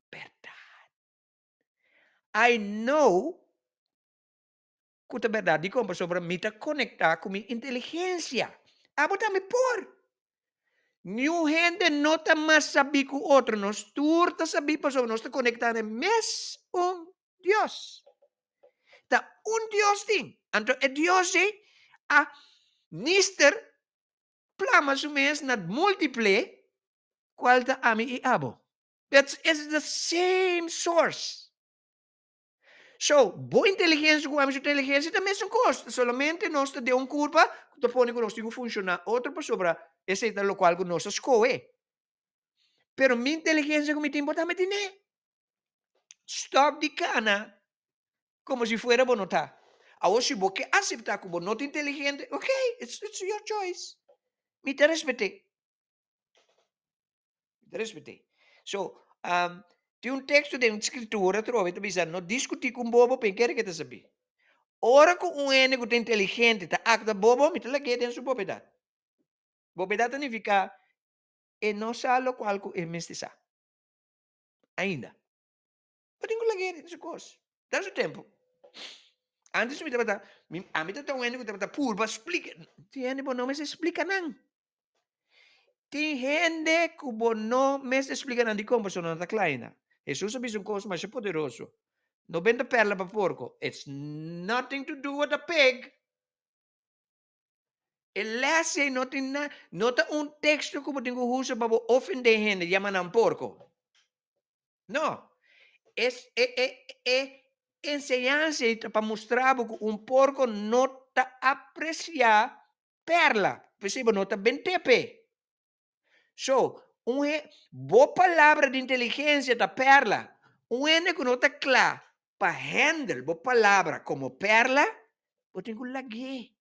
B: bèrdat. I know ku ta bèrdat. Dikon? Pasobra mi ta konektá ku mi inteligensia. Abo tambe por. Niun hende no ta mas sabí ku otro. Nos tur ta sabí pasobra nos ta konektá na e mes un Dios. Ta un Dios tin. Anto e Dios ei a nister plama su mes na múltiple, kual ta ami i abo. It's the same source. So, bo inteligensia ku ami su inteligensia ta mesun kos, solamente nos ta den un kurpa ku ta pone ku nos tin ku funshoná otro pasobra esei ta lokual ku nos a skohe. Pero mi inteligensia ku mi tin bo tambe tine. Stòp di kana komo si fuera bo no ta. Awor si bo ke aseptá ku bo no ta inteligente, ok, it's your choice. Mi ta respet'é. Mi ta respet'é. So, um, tin un teksto den Skritura atrobe ta bisa, no diskutí ku un bobo, p'e kere ke ta sabí. Ora ku un hende ku ta inteligente ta aktua bobo, mi ta lag'é den su bobedat. Bobedat ta nifiká e no sa lokual ku e mester sa. Ainda. Bo tin ku lag'é den su kos. Da su tempu. Antes mi tabata, mi, ami tabata un hende ku tabata purba splika. Tin hende bo no mester splika nan. Tin hende ku bo no mester splika nan dikon pasobra nan ta kla ainda. Hesus a bisa un kos masha poderoso. No benta perla pa porko. It's nothing to do with a pig. E les ei no tin na, no ta un teksto ku bo tin ku usa pa bo ofendé hende, yama nan porko. No. Es e e e enseñansa ei ta pa mustra bo ku un porko no ta apresiá perla, p'esei bo no ta bent'é p'e. So, un he, bo palabra di inteligensia ta perla. Un hende ku no ta kla pa handle bo palabra komo perla, bo tin ku lag'é.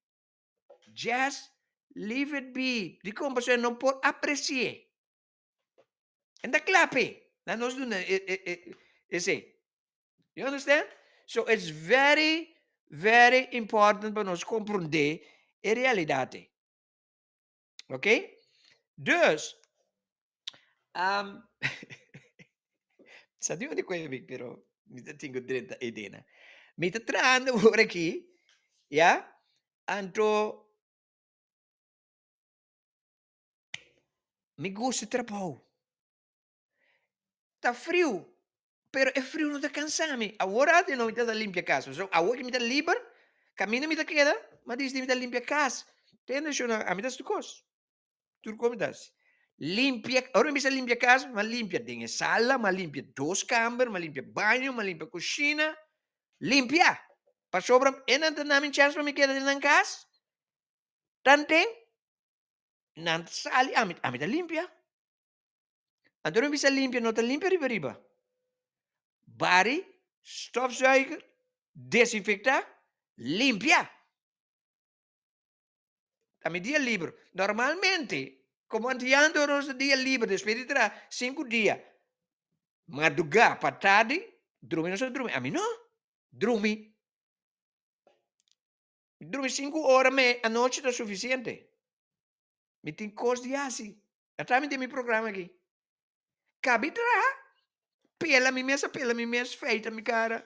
B: Just leave it be. Dikon? Pasobra e no por apresi'é. E ta kla p'e. Na nos duna e e e esei. You understand? So it's very, very important pa nos komprondé e realidat ei. Ok? Dus, um, sa di un di kue mi, pero mi ta tin ku drenta e idea. Mi ta trahando awor aki, ya? Anto, mi gusta trabou. Ta friu, pero e friu no ta kansa mi. Awor ati no mi ta limpia kas. So awor ki mi ta liber, kaminda mi ta keda, mi a disidi mi ta limpia kas. Tende shona, ami ta hasi tur kos. Tur kos mi ta hasi. Limpia, ora mi bisa limpia kas, mi a limpia den e sala, mi a limpia dos kamber, mi a limpia baño, mi a limpia kushina. Limpia! Pasobra e nan ta na mi chèns pa mi keda den nan kas. Tanten nan ta sali, ami ami ta limpia. Anto mi bisa limpia no ta limpia riba riba. Bari, stofzuiger, desinfecta, limpia. Ta mi dia liber. Normalmente, como antiando nos ta dia liber despues di traha sinku dia, madruga pa tardi, drumi nos ta drumi. Ami no, drumi. Drumi sinku ora me anochi ta suficiente. Mi tin kos di hasi. Ata mi den mi programa aki. Kabi traha, pela mi mes a pela mi mes, feita mi kara.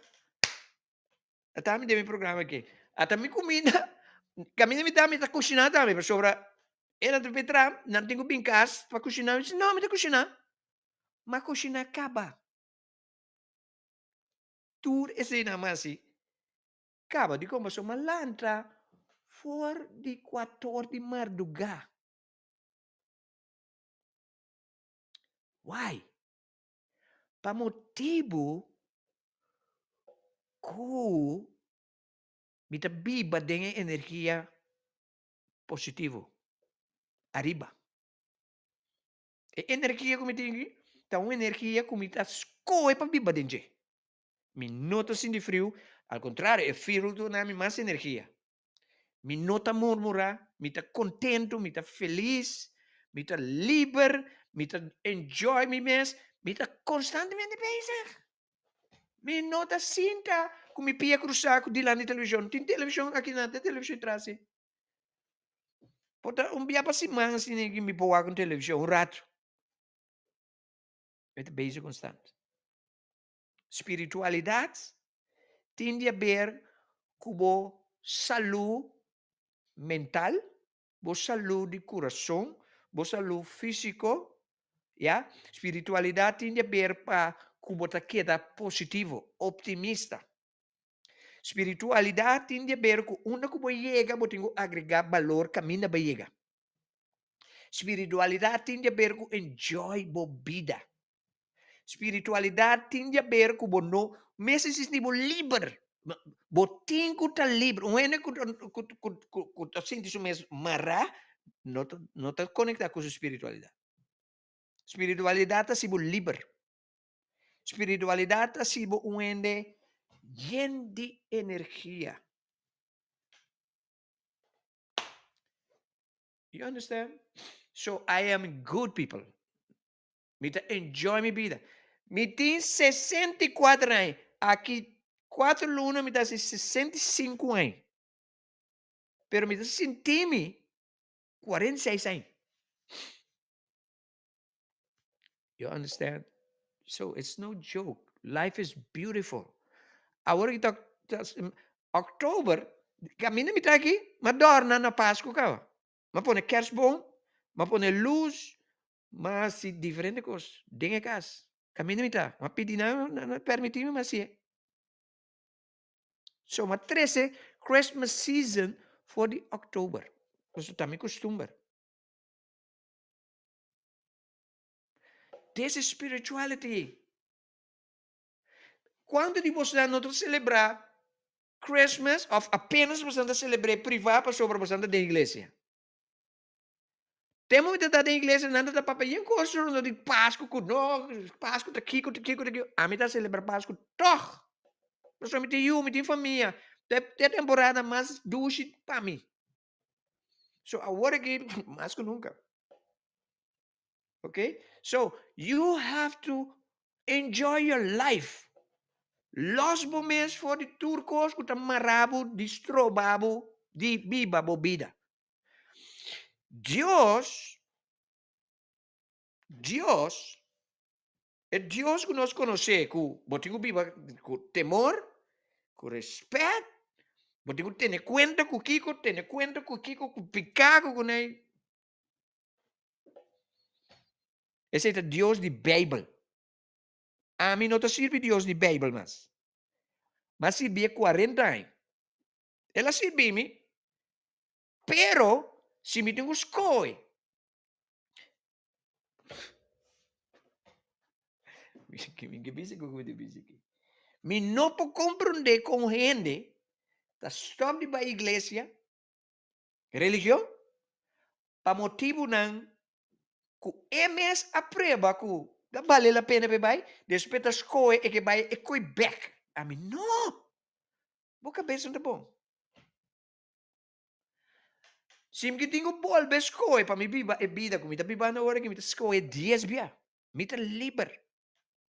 B: Ata mi den mi programa aki. Ata mi kuminda, kaminda mi ta mi ta kushiná tambe pasobra e nan ta bin traha, nan tin ku bin kas pa kushiná. Mi di no, mi ta kushiná. M'a kushiná kaba. Tur eseinan m'a hasi kaba. Dikon? Pasobra m'a lanta for di kuator di mardugá. Why? Pa motibu ku mi ta biba den e energia positivo, ariba. E energia ku mi tin aki ta un energia ku mi ta skohe pa biba den dje. Mi no ta sinti friu, al kontrario e friu ta duna mi mas energia. Mi no ta murmurá, mi ta kontentu, mi ta felis, mi ta liber, mi ta enjoy mi mes, mi ta konstantemente bezig. Mi no ta sinta ku mi pia krusá ku dilanti televishon. Tin televishon aki nan, tin televishon tras si. Por ta un bia pa siman asina mi por wak un televishon un ratu. Mi ta bezig konstant. Spiritualidat tin di haber ku bo salú mental, bo salú di kurason, bo salú físiko, ya. Spiritualidat tin di haber pa ku bo ta keda positivo, optimista. Spiritualidat tin di haber ku unda ku bo yega bo tin ku agregá balor kaminda bo yega. Spiritualidat tin di haber ku enjoy bo bida. Spiritualidat tin di haber ku bo no mester sinti bo liber. Bo tin ku ta liber. Un hende ku ku ku ku ta sinti su mes mará no ta no ta konektá ku su spiritualidat. Spiritualidat ta hasi bo liber. Spiritualidat ta hasi bo un hende yen di energia. You understand? So I am good people. Mi ta enjoy mi bida. Mi tin 64 aña. Aki 4 luna mi ta hasi 65 aña. Pero mi ta sinti mi 46 aña. You understand? So it's no joke. Life is beautiful. Awor ki ta October, kaminda mi ta aki, m'a dòrna na Pasku kaba. M'a pone kerstboom, m'a pone luz, m'a hasi diferente kos den e kas. Kaminda mi ta, m'a pidi nan, nan a permití mi, m'a hasié. So m'a trese Christmas season for di October, pasobra ta mi kustumber. This is spirituality. Kuantu di bosonan no ta selebrá Christmas òf apenas bosonan ta selebr'é privá pasobra bosonan ta den iglesia? Tempu mi ta ta den iglesia nan ta ta papia yen kos rondó di Pasku ku no, Pasku ta kiko ta kiko ta kiko. Ami ta selebrá Pasku tòg pasobra mi tin yu, mi tin famia. Ta e temporada mas dushi pa mi. So awor aki mas ku nunka. Ok? So you have to enjoy your life. Los bo mes for di tur kos ku ta mara bo, di stroba bo di biba bo bida. Dios, Dios, e Dios ku nos konosé ku bo tin ku biba ku temor, ku respèt, bo tin ku tene kuenta ku kiko, tene kuenta ku kiko, ku piká ku kunei. Esei ta Dios di Beibel. Ami no ta sirbi Dios di Beibel mas. M'a sirbié kuarenta aña. El a sirbi mi, pero si mi tin ku skohe. Mi no por komprondé kon hende ta stòp di bai iglesia Religion? Pa motibunan ku e mes a prueba ku ta bale la pena pa e bai, despues ta skohe e ke bai e koi bek. Ami no! Bo kabes no ta bon. Si mi ke tin ku bolbe skohe pa mi biba e bida ku mi ta bibando awor aki, mi ta skohe dies bia. Mi ta liber.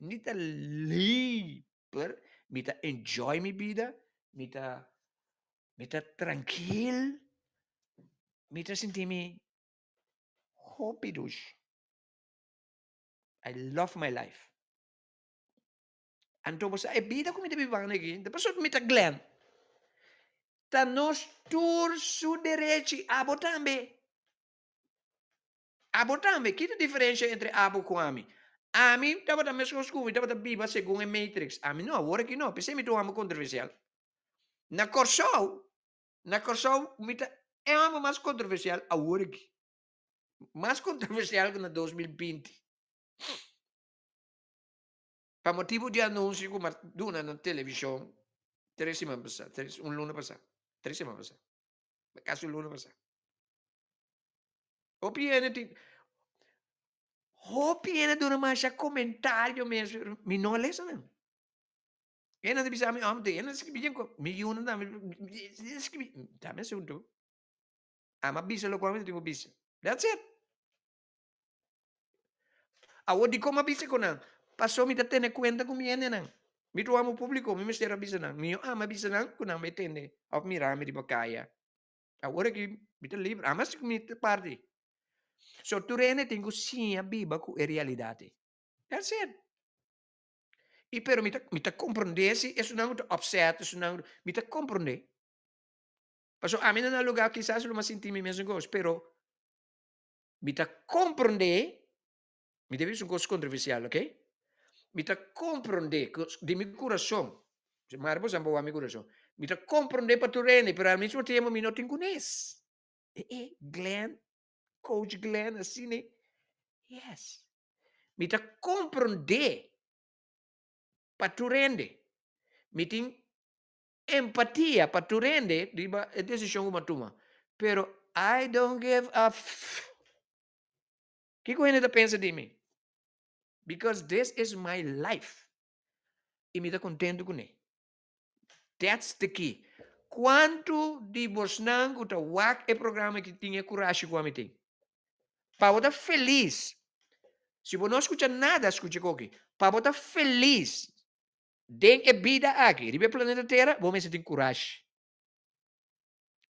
B: Mi ta liber, mi ta enjoy mi bida, mi ta Mi ta trankil, mi ta sinti mi hopi dushi. I love my life. Anto bo sa e bida ku mi ta bibando aki, ta pasobra mi ta Glenn. Ta nos tur su derechi, abo tambe. Abo tambe, ki ta diferensha entre abo ku ami? Ami tabata meskos ku mi tabata biba segun e matrix. Ami no, awor aki no, p'esei mi ta un hòmber kontroversial. Na Kòrsou, na Kòrsou mi ta e hòmber mas kontroversial awor aki. Mas kontroversial ku na 2020. Pa motibu di anunsio ku mi a duna na televishon tres siman pasá, tres, un luna pasá, tres siman pasá. Casi un luna pasá. Hopi hende tin, hopi hende duna masha comentario mes, pero mi no a lesa nan. Hende ta bisa mi, oh, hende ta scribi djen ko, mi yunan tambe ta scribi, ta mi asunto. Ami a bisa locual mi ta tin cu bisa. That's it. Awor dikon mi a bisa ku nan? Pasobra mi ta tene kuenta ku mi hendenan. Mi ta wak públiko, mi mester a bisa nan. Mi no ama bisa nan ku nan bai tende òf mira mi riba kaya. Awor aki mi ta liber, ama si ku mi ta parti. So tur hende tin ku siña biba ku e realidat ei. That's it. I pero mi ta mi ta komprondé si esunnan ku ta upset, esunnan ku mi ta komprondé. Pasobra ami na nan lugá kisas lo mi a sinti mi mesun kos, pero Mi ta komprondé, mi ta bisa un kos kontroversial, ok? Mi ta komprondé di mi kurason, mari bo sa bo wak mi kurason, mi ta komprondé pa tur hende, pero al mismo tiempo mi no tin kunes. E e, Glenn, coach Glenn, asina e, yes. Mi ta komprondé pa tur hende. Mi tin Empatia pa tur hende riba e desishon ku bo a tuma, pero I don't give a f kiko hende ta pensa di mi, because this is my life i mi ta kontentu kuné. That's the key. Kuantu di bosnan ku ta wak e programa aki tin e kurashi ku ami tin? Pa bo ta felis, si bo no skucha nada, skucha koki. Pa bo ta felis den e bida aki riba e planeta Tera, bo mester tin kurashi.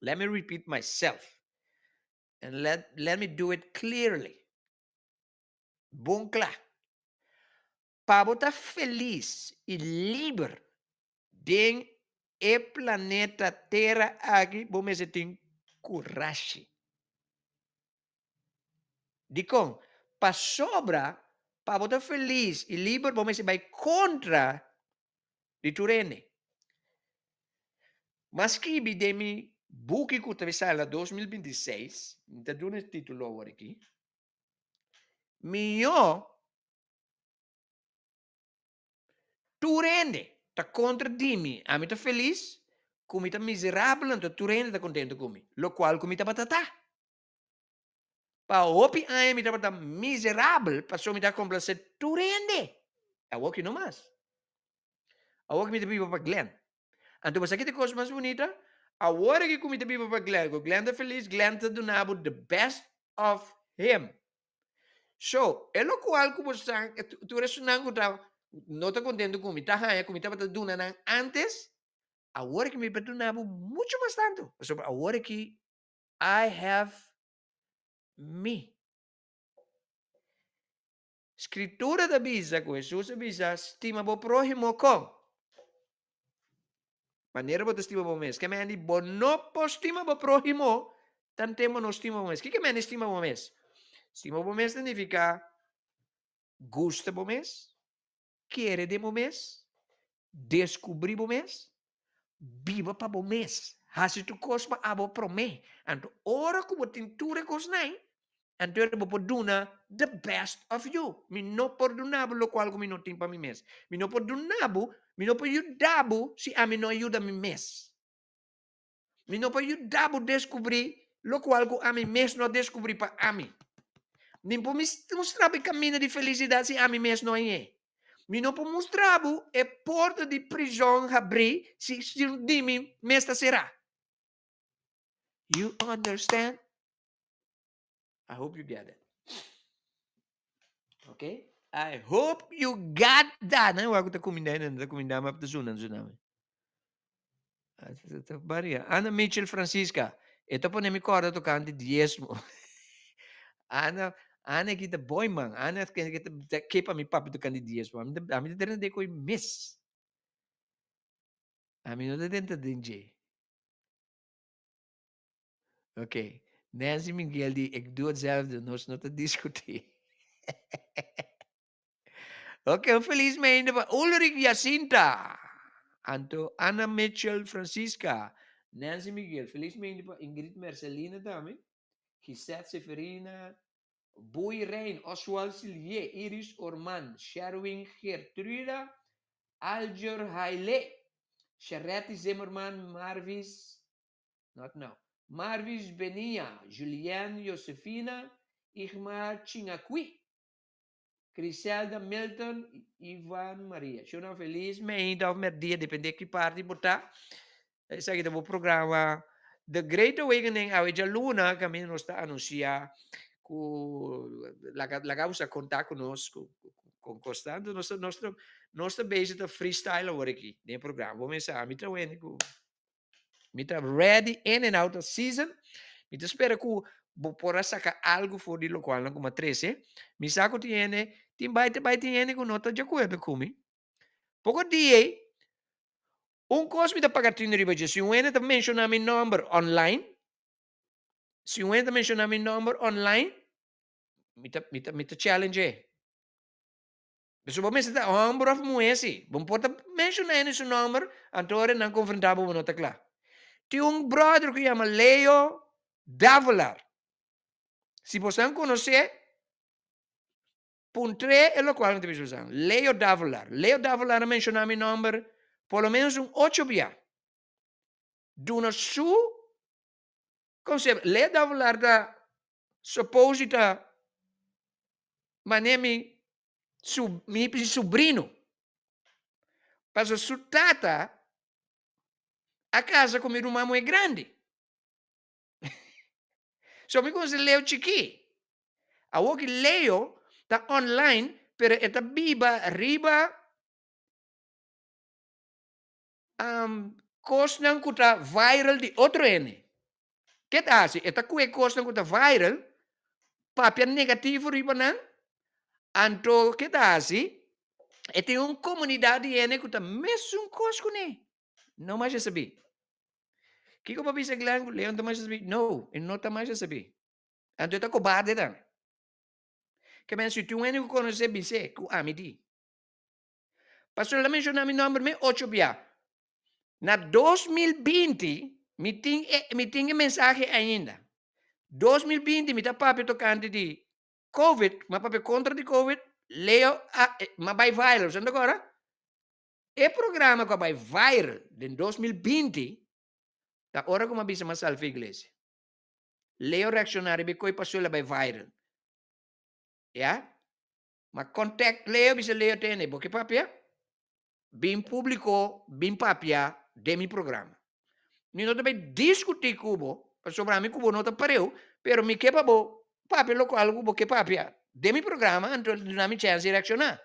B: Let me repeat myself and let, let me do it clearly. Bon kla. Pa bo ta felis i liber den e planeta Tera aki bo mester tin kurashi. Dikon? Pasobra pa bo ta felis i liber bo mester bai kontra di tur hende. M'a skibi den mi buki ku ta sali na 2026, mi ta duna e titulo awor aki, Mihó Tur hende ta kontra di mi, ami ta felis, ku mi ta miserabel, anto tur hende ta kontentu ku mi, lokual ku mi tabata ta. Pa hopi aña mi tabata miserabel pasobra mi ta komplasé tur hende. Awor ki no mas. Awor ki mi ta biba pa Glenn. Anto bo sa ki ta e kos mas bunita? Awor aki ku mi ta biba pa Glenn, ku Glenn ta felis, Glenn ta duna bo the best of him. So, e lokual ku bo sa, tur esunnan ku ta no ta kontentu ku mi ta haña ku mi tabata duna nan antes, awor aki mi por duna bo muchu mas tantu. Pasobra awor aki I have me. Skritura ta bisa ku Hesus a bisa, Stima bo próhimo kon? Manera bo ta stima bo mes. Ke men di bo no por stima bo próhimo tanten bo no stima bo mes. Kiko men di stima bo mes? Stima bo mes ta nifiká gusta bo mes, kere den bo mes, deskubrí bo mes, biba pa bo mes, hasi tur kos pa abo promé. Anto ora ku bo tin tur e kosnan, anto ora bo por duna the best of you. Mi no por duna bo lokual ku mi no tin pa mi mes. Mi no por duna bo, mi no por yuda bo si ami no a yuda mi mes. Mi no por yuda bo deskubrí lokual ku ami mes no a deskubrí pa ami. Mi por mustra bo e kaminda di felisidat si ami mes no a hañ'é. Mi no por mustra bo e porta di prizòn habrí si di mi mes ta será. You understand? I hope you get it. Okay? I hope you got that. Nan wak ta kuminda nan ta kuminda ma ta zuna zuna mi. Maria, Ana Mitchell Francisca, e ta pone mi korda tokante diesmo. Ana, Ana ki ta boy man. Ana ke ta ke pa mi papia tokante diesmo. Ami ta ami ta drenta den koi mes. Ami no ta drenta den dje. Ok. Nancy Miguel di ik doe hetzelfde, nos no ta discutí. Ok, un feliz meinde pa Ulrich Jacinta. Anto Anna Mitchell Francisca. Nancy Miguel, feliz meinde pa Ingrid Mercelina tambe. Gisette Severina, Boy Rein, Oswald Silier, Iris Orman, Sherwin Gertruda, Alger Haile, Sharetti Zimmerman, Marvis, not now, Marvis Benia, Julienne Josefina, Igmar Chingakui, Criselda Milton, Ivan Maria. Shona feliz meinta of merdia, depende ki parti bo ta. Esaki ta bo programa The Great Awakening awe djaluna kaminda nos ta anunsia ku laga laga boso a konta ku nos ku ku kos tantu nos ta nos ta nos ta bezig ta freestyle awor aki den e programa. Bo mester sa mi ta wende ku mi ta ready in and out of season. Mi ta spera ku bo por a saka algu for di lokualnan ku mi a trese. Mi sa ku tin hende tin bai ta bai tin hende ku no ta di akuerdo ku mi. Poko dia ei Un kos mi ta paga tinu riba dje, si un hende ta menshoná mi nòmber online, si un hende ta menshoná mi nòmber online, mi ta, mi ta, mi ta challenge e. Pasobra bo mester ta hòmber òf muhé si, bo no por ta menshoná hende su nòmber, anto ora nan konfrontá bo, bo no ta kla. Tin un bròder ku yama Leo Davelaar, si boso konosé, Puntr'é e lokual mi ta bisa boso. Leo Davelaar. Leo Davelaar a menshoná mi nòmber por lo ménos un ocho bia. Duna su konsepto. Leo Davelaar ta suppose di ta manera mi su mi subrino. Pasobra su tata. a kasa ku mi ruman muhé grandi. So mi konosé Leo chikí. Awor ki Leo ta online pero e ta biba riba kosnan ku ta viral di otro hende. Ke ta hasi? E ta kue kosnan ku ta viral, papia negativo riba nan, anto ke ta hasi? E tin un komunidat di hende ku ta mesun kos kuné. No masha sabí. Kiko bo bisa Glenn ku Leo no ta masha sabí? No, e no ta masha sabí. Anto e ta kobarde tambe. Ke men si tin un hende ku konosé bis'é ku ami di. Pastor el a menshoná mi nòmber me ocho bia. Na 2020 mi tin e mi tin e mensahe ainda. 2020 mi ta papia tokante di Covid, mi a papia kontra di Covid, Leo a mi a bai viral, bo ta kòrda? E programa ku a bai viral den 2020 ta ora ku mi a bisa mi a salva iglesia. Leo reakshoná riba e koi pasó el a bai viral. Ya? Ma contact Leo bisa Leo tene bo ke papia? Bin publico bin papia den mi programa. Mi no ta bay discuti cu bo pasobra ami cu bo no ta pareu pero mi ke pa bo papia locual cu bo ke papia den mi programa anto duna mi chance di reacciona.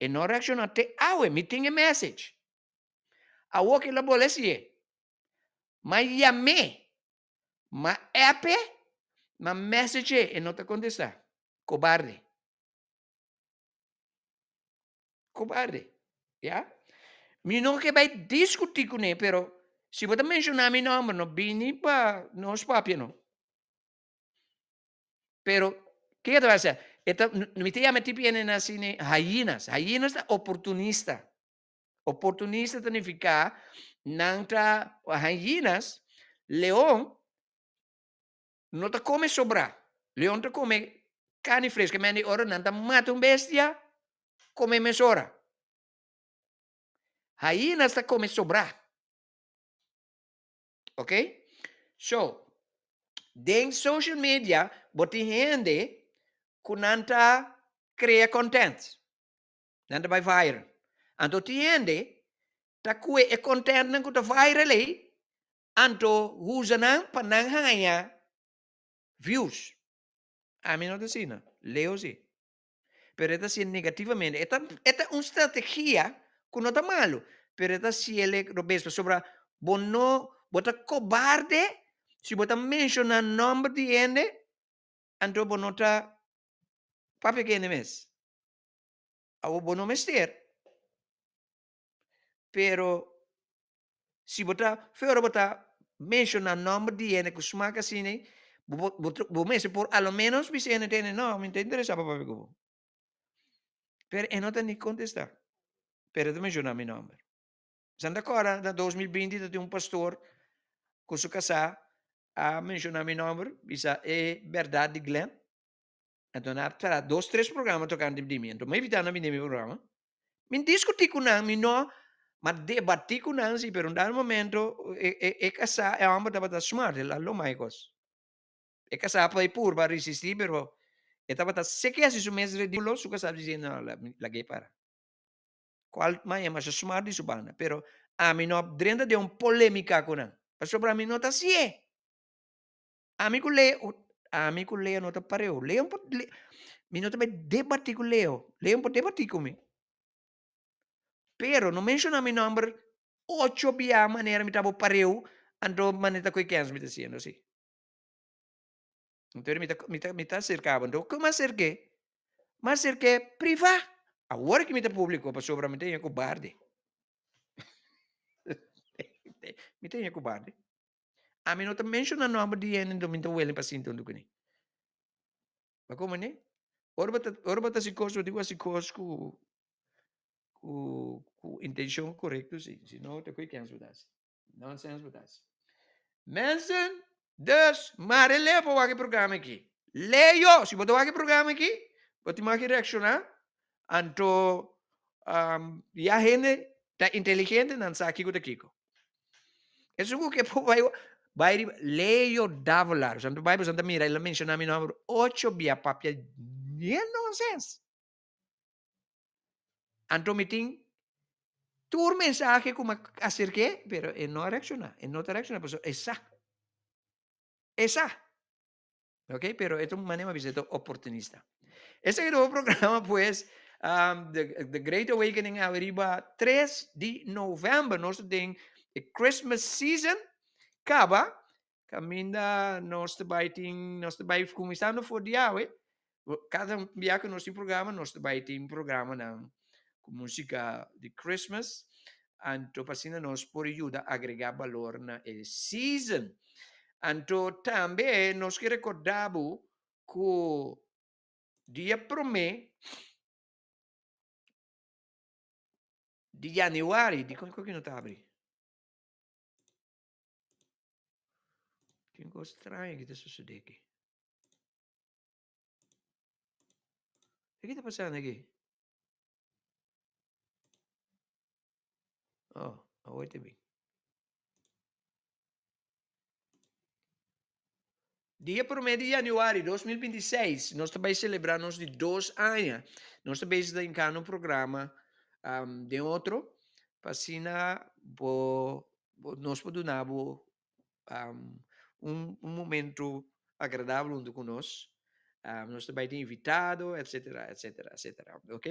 B: E no reacciona te awe mi tin e message. Awor ke lo bole siye. Ma yam'é Ma app-e, ma message-e, e no ta contesta. Cobarde. Cobarde. Ya? Mi no ke bai discuti cune, pero si bo ta menciona mi nomber, no bini pa nos papia no. Pero, ke ta pasa? E ta, mi ta yama e tipo hende asina hyenas. Hyenas ta oportunista. Oportunista ta nifiká nan ta hyenas, leon no ta kome sobrá. Leon ta kome karni fresko. Men di ora nan ta mata un bestia, kome mesora. Hyenas ta kome sobrá. Ok? So, den social media bo tin hende ku nan ta krea content. Nan ta bai viral. Anto tin hende ta kue e contentnan ku ta viral ei, anto usa nan pa nan haña views. Ami no ta asina, Leo si. Pero e ta hasié negativamente. E ta e ta un strategia ku no ta malu, pero e ta hasié robes pasobra bo no bo ta kobarde si bo ta menshoná nòmber di hende anto bo no ta papia ku hende mes. Awor bo no mester, pero si bo ta fe ora bo ta menciona nomber di hende cu smaak asina bo bo bo mester por a lo menos bisa hende tende no mi no ta interesa pa papia cu bo. Pero e no ta ni contesta, pero e ta menciona mi nomber. Santa Cora na 2020 ta tin un pastor cu su casá a menciona mi nomber bisa e berdad di Glenn. Anto nan a traha dos tres programa tokante di mi. Anto mi a invitá nan a bini den mi programa. Mi diskutí ku nan, mi no, m'a debatí ku nan si, pero un dado momento e e e kasá, e hòmber tabata smart, el a loma e kos. E kasá por e purba resistí, pero e tabata seke hasi su mes ridíkulo, su kasá a disi, no, lag'é para. Kual maña masha smart di su banda, pero ami no a drenta den un polémika ku nan, pasobra mi no ta hasié. Ami ku Leo, ami ku Leo no ta pareu. Leo por, mi no ta bai debatí ku Leo. Leo por debatí ku mi. Pero no menshoná mi nòmber ocho bia manera mi ta bo pareu, anto manera ta koe kens mi ta hasiendo así. Anto mi ta, mi ta, mi ta aserká bo. Anto kon mi aserk'é? Mi aserk'é privá. Awor ki mi ta públiko pasobra mi ta haña kobarde. Mi ta haña kobarde. Ami no ta menciona nomber di hende enton mi ta welen pa sinta huntu kuné. Bo comprende? Ora bo ta, ora bo ta hasi kos, bo tin ku hasi kos ku ku ku intencion korekto si, si no ta koe kens bo ta hasi. Nonsens bo ta hasi. Mensen, dus, mare Leo pa wak e programa aki. Leo, si bo ta wak e programa aki, bo tin mag reakshoná, anto ya hende ta inteligente, nan sa kiko ta kiko. Esun ku ke por bai bai riba Leo Davelaar. Santo bai boso ta mira el a menshoná mi nòmber ocho bia papia yen nonsens. Anto mi tin Tur mensahe ku mi a aserk'é, pero e no a reakshoná. E no ta reakshoná pasobra e sa. E sa. Ok, pero e ta un manera mi a bisa e ta oportunista. Esaki ta bo programa pues, The, The Great Awakening awe riba 3 di novèmber. Nos ta den e Christmas season kaba. Kaminda nos ta bai tin, nos ta bai kuminsando for di awe, kada bia ku nos tin programa, nos ta bai tin programanan ku músika di Christmas, anto pa asina nos por yuda agregá balor na e season. Anto tambe nos ke rekordá bo ku dia promé di yanüari, dikon ku no ta abri? Tin cos straño ki ta sucede aki. Ki ta pasando aki? Oh, awor ta bin. Dia prome di januari 2026 nos ta bai celebra nos di dos aña. Nos ta bezig ta hinca un programa um, den otro pa asina bo Bo nos por duna bo un un momento agradabel hunto ku nos. Nos ta bai tin invitado, etcetera, etcetera, etcetera. Ok?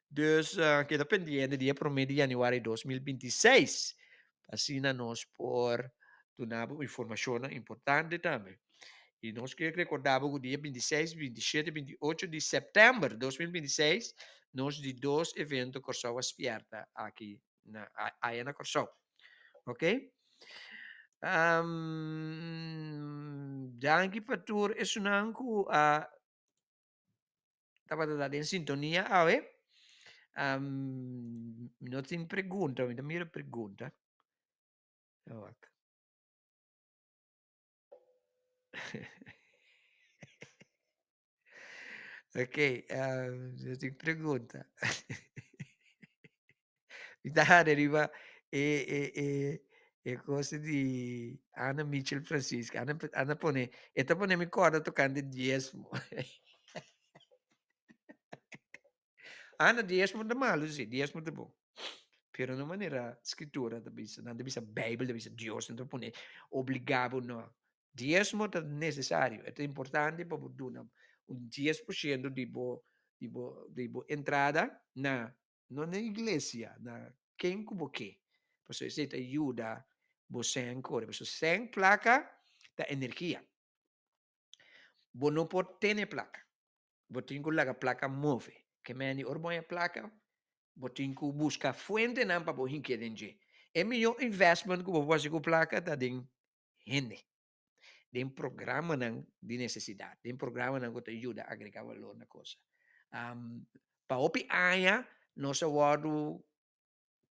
B: Dus keda pendiente dia promé di yanüari 2026. Asina nos por duna bo informashonnan importante tambe. I nos ke rekordá bo ku dia 26, 27, 28 di sèptèmber 2026 nos di dos evento Kòrsou a spièrta aki na aya na Kòrsou. Ok? Um, danki pa tur esunnan ku a tabata ta den sintonia awe. Um, mi no tin pregunta, mi ta mira pregunta. Wak. Ok, no tin pregunta. Mi ta hada riba e e e e cosa di Ana Mitchell Francisca. Ana Ana pone, e ta pone mi kòrda tokante diesmo. Ana, diesmo ta malu si, diesmo ta bon. Pero no manera Scritura ta bisa, nan ta bisa Bijbel ta bisa, Dios no ta pone obliga bo no. Diesmo ta necesario, e ta importante pa bo duna un 10% di bo di bo di bo entrada na no na iglesia, na ken ku bo ke. Pasobra esei ta yuda bo sèn kore, pasobra sèn plaka ta energia. Bo no por tene plaka. Bo tin ku laga plaka move. Ke men di ora bo haña plaka, bo tin ku buska fuentenan pa bo hink'é den dje. E mihó investment ku bo por hasi ku plaka ta den hende, den programanan di nesesidat, den programanan ku ta yuda agregá balor na kosa. Pa hopi aña nos a wòrdu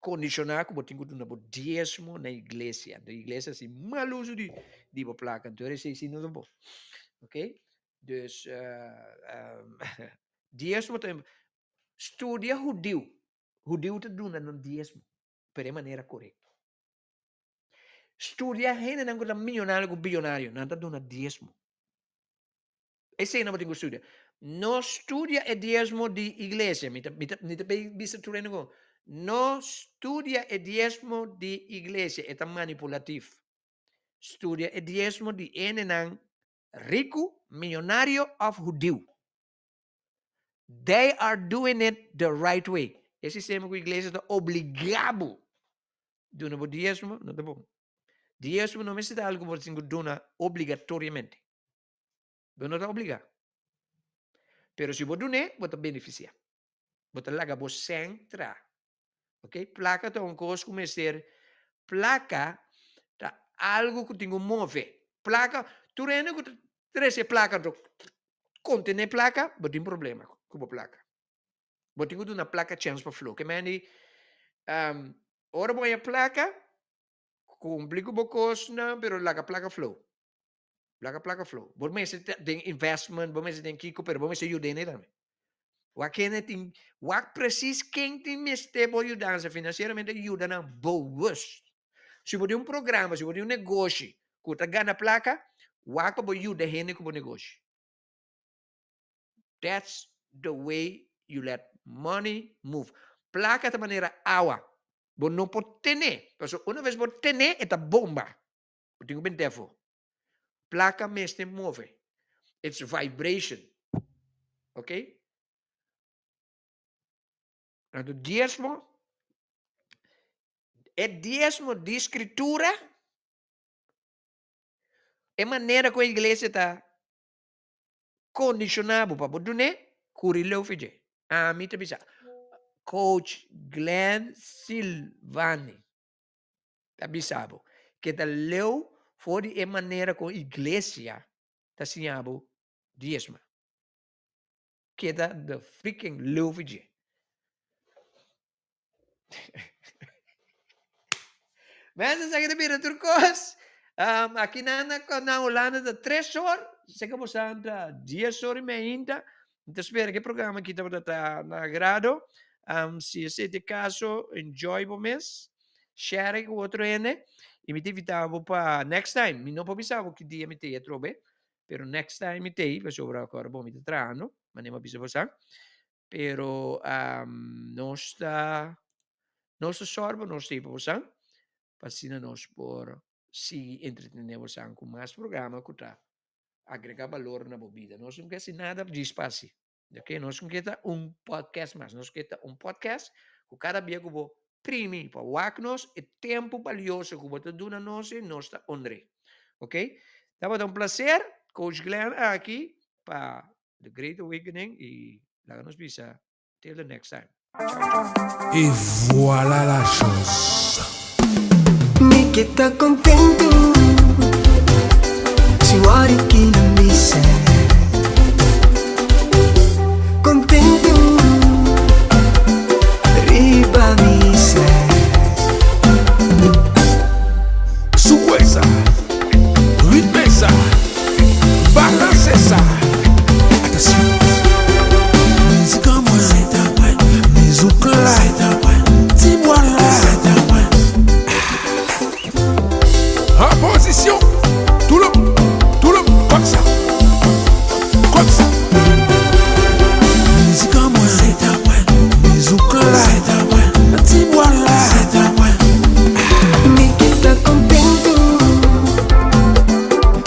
B: kondishoná ku bo tin ku duna bo diesmo na iglesia. Anto iglesia hasi mal uso di di bo plaka. Anto esei si no ta bon. Ok? Dus diesmo ta studia hudiu. Hudiu ta duna nan diesmo, pero e manera korekto. Studia hendenan ku ta miyonario ku biyonario, nan ta duna diesmo. Esei nan bo tin ku studia. No studia e diesmo di iglesia. Mi ta, mi ta, mi ta bisa tur hende ku no studia e diesmo di iglesia, e ta manipulatif. Studia e diesmo di hendenan riku, miyonario òf hudiu. They are doing it the right way. E sistema ku iglesia ta obligá bo duna bo diesmo no ta bon. Diesmo no mester ta algu ku bo tin ku duna obligatoriamente. Bo no ta obligá. Pero si bo dun'é, bo ta benefisiá. Bo ta laga bo sèn traha. Ok, plaka ta un kos ku mester, plaka ta algu ku tin ku move. Plaka, tur hende ku ta trese plaka anto kontené plaka, bo tin problema ku bo plaka. Bo tin ku duna plaka chèns pa flow. Ke men di, ora bo haña plaka, kumpli ku bo kosnan, pero laga plaka flow. Laga plaka flow. Bo mester ta den investment, bo mester den kiko, pero bo mester yuda hende tambe. Wak hende tin, wak precies ken tin mester bo yudansa financieramente, yuda nan bewust. Si bo tin un programa, si bo tin un negoshi ku ta gana plaka, wak pa bo yuda hende ku bo negoshi. That's the way you let money move. Plaka ta manera awa. Bo no por tene. Pasobra una vez bo tene, e ta bomba. Bo tin ku bent'é afó. Plaka mester move. It's vibration. Ok? Anto diesmo, e diesmo di Skritura, e manera ku e iglesia ta kondishoná bo pa bo dun'é, kuri leu fi dje. Ami ta bisa, Coach Glenn Silvani ta bisa bo, keda leu for di e manera ku iglesia ta siña bo diesma. Keda the freaking leu fi dje. Mensen esaki ta bira tur kos. Aki nan na Holanda ta tres or, seka bo sa ta dies or y meinta. Mi ta spera ku e programa aki tabata ta na agrado. Si esei ta e kaso, enjoy bo mes, share ku otro hende y mi ta invita bo pa next time. Mi no por bisa bo ki dia mi ta ei atrobe, pero next time mi ta ei pasobra awor bo mi ta trahando, manera mi a bisa bo sa. Pero nos ta nos ta sòru pa nos ta pa bosan pa asina nos por sigui entretené bosan ku mas programa ku ta agregá balor na bo bida. Nos no ke hasi nada djis pa hasi, oke. Nos no ke ta un podcast mas, nos ke ta un podcast ku kada bia ku bo primi pa wak nos e tempu balioso ku bo ta duna nos ei nos ta honr'é, oke. Tabata un plaser, Coach Glenn aki pa The Great Awakening y laga nos bisa till the next time. Ciao ciao.
C: Et voilà la chose.
A: Mi ke ta kontentu si wòrdu ki nan bisa. Kontentu riba mi sè.
C: Souwe sa, ritme sa. Balanse sa Atansyon Mizik an mwen Se ta mwen Mizouk la Se ta mwen Ti bwa la Se ta mwen An pozisyon Tou le moun Tou le moun Kòm sa Kòm sa Mizik an mwen Se ta mwen Mizouk la Se ta mwen Ti bwa la Se ta mwen
A: Mi ke ta kontentu.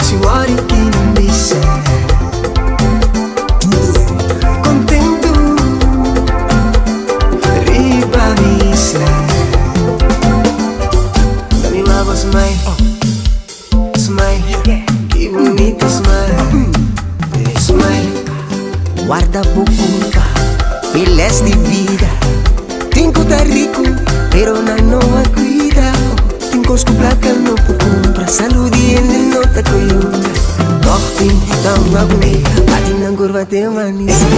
A: Si wòrdu ki nan bisa. Kontentu riba mi isla. Da mi wou smile, smile, ki bunita smile, smile.
D: Warda bo culpa, e les di vida. Tin cu ta ricu, pero nan no a cuida. Tin cos cu placa no por cumpra, salud di hende no ta coyunta. Toch tin ta un agonia, bati nan curva te amanecer.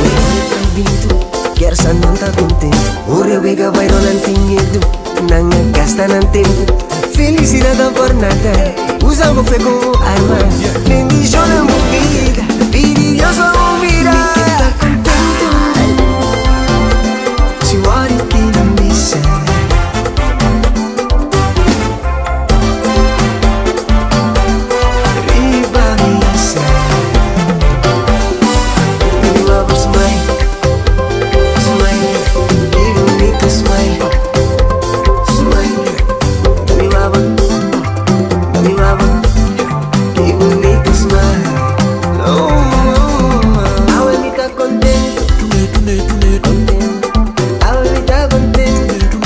D: Bintu, kier sa nan ta contento. Ora wega bai ro nan tin miedu, nan a gasta nan tempo. Felicidad ta por nada, usa bo fe como arma. Bendiciona bo vida, pidi Dios pa bo mira.
A: Mi ke ta contento, si wòrdu ki nan bisa. Riba mi isla. Mi wou smile, smile, ki bunita smile, smile. Mi wou, mi wou, ki bunita smile. Oh, oh, awe mi ta contento, contento. Awe mi ta contento.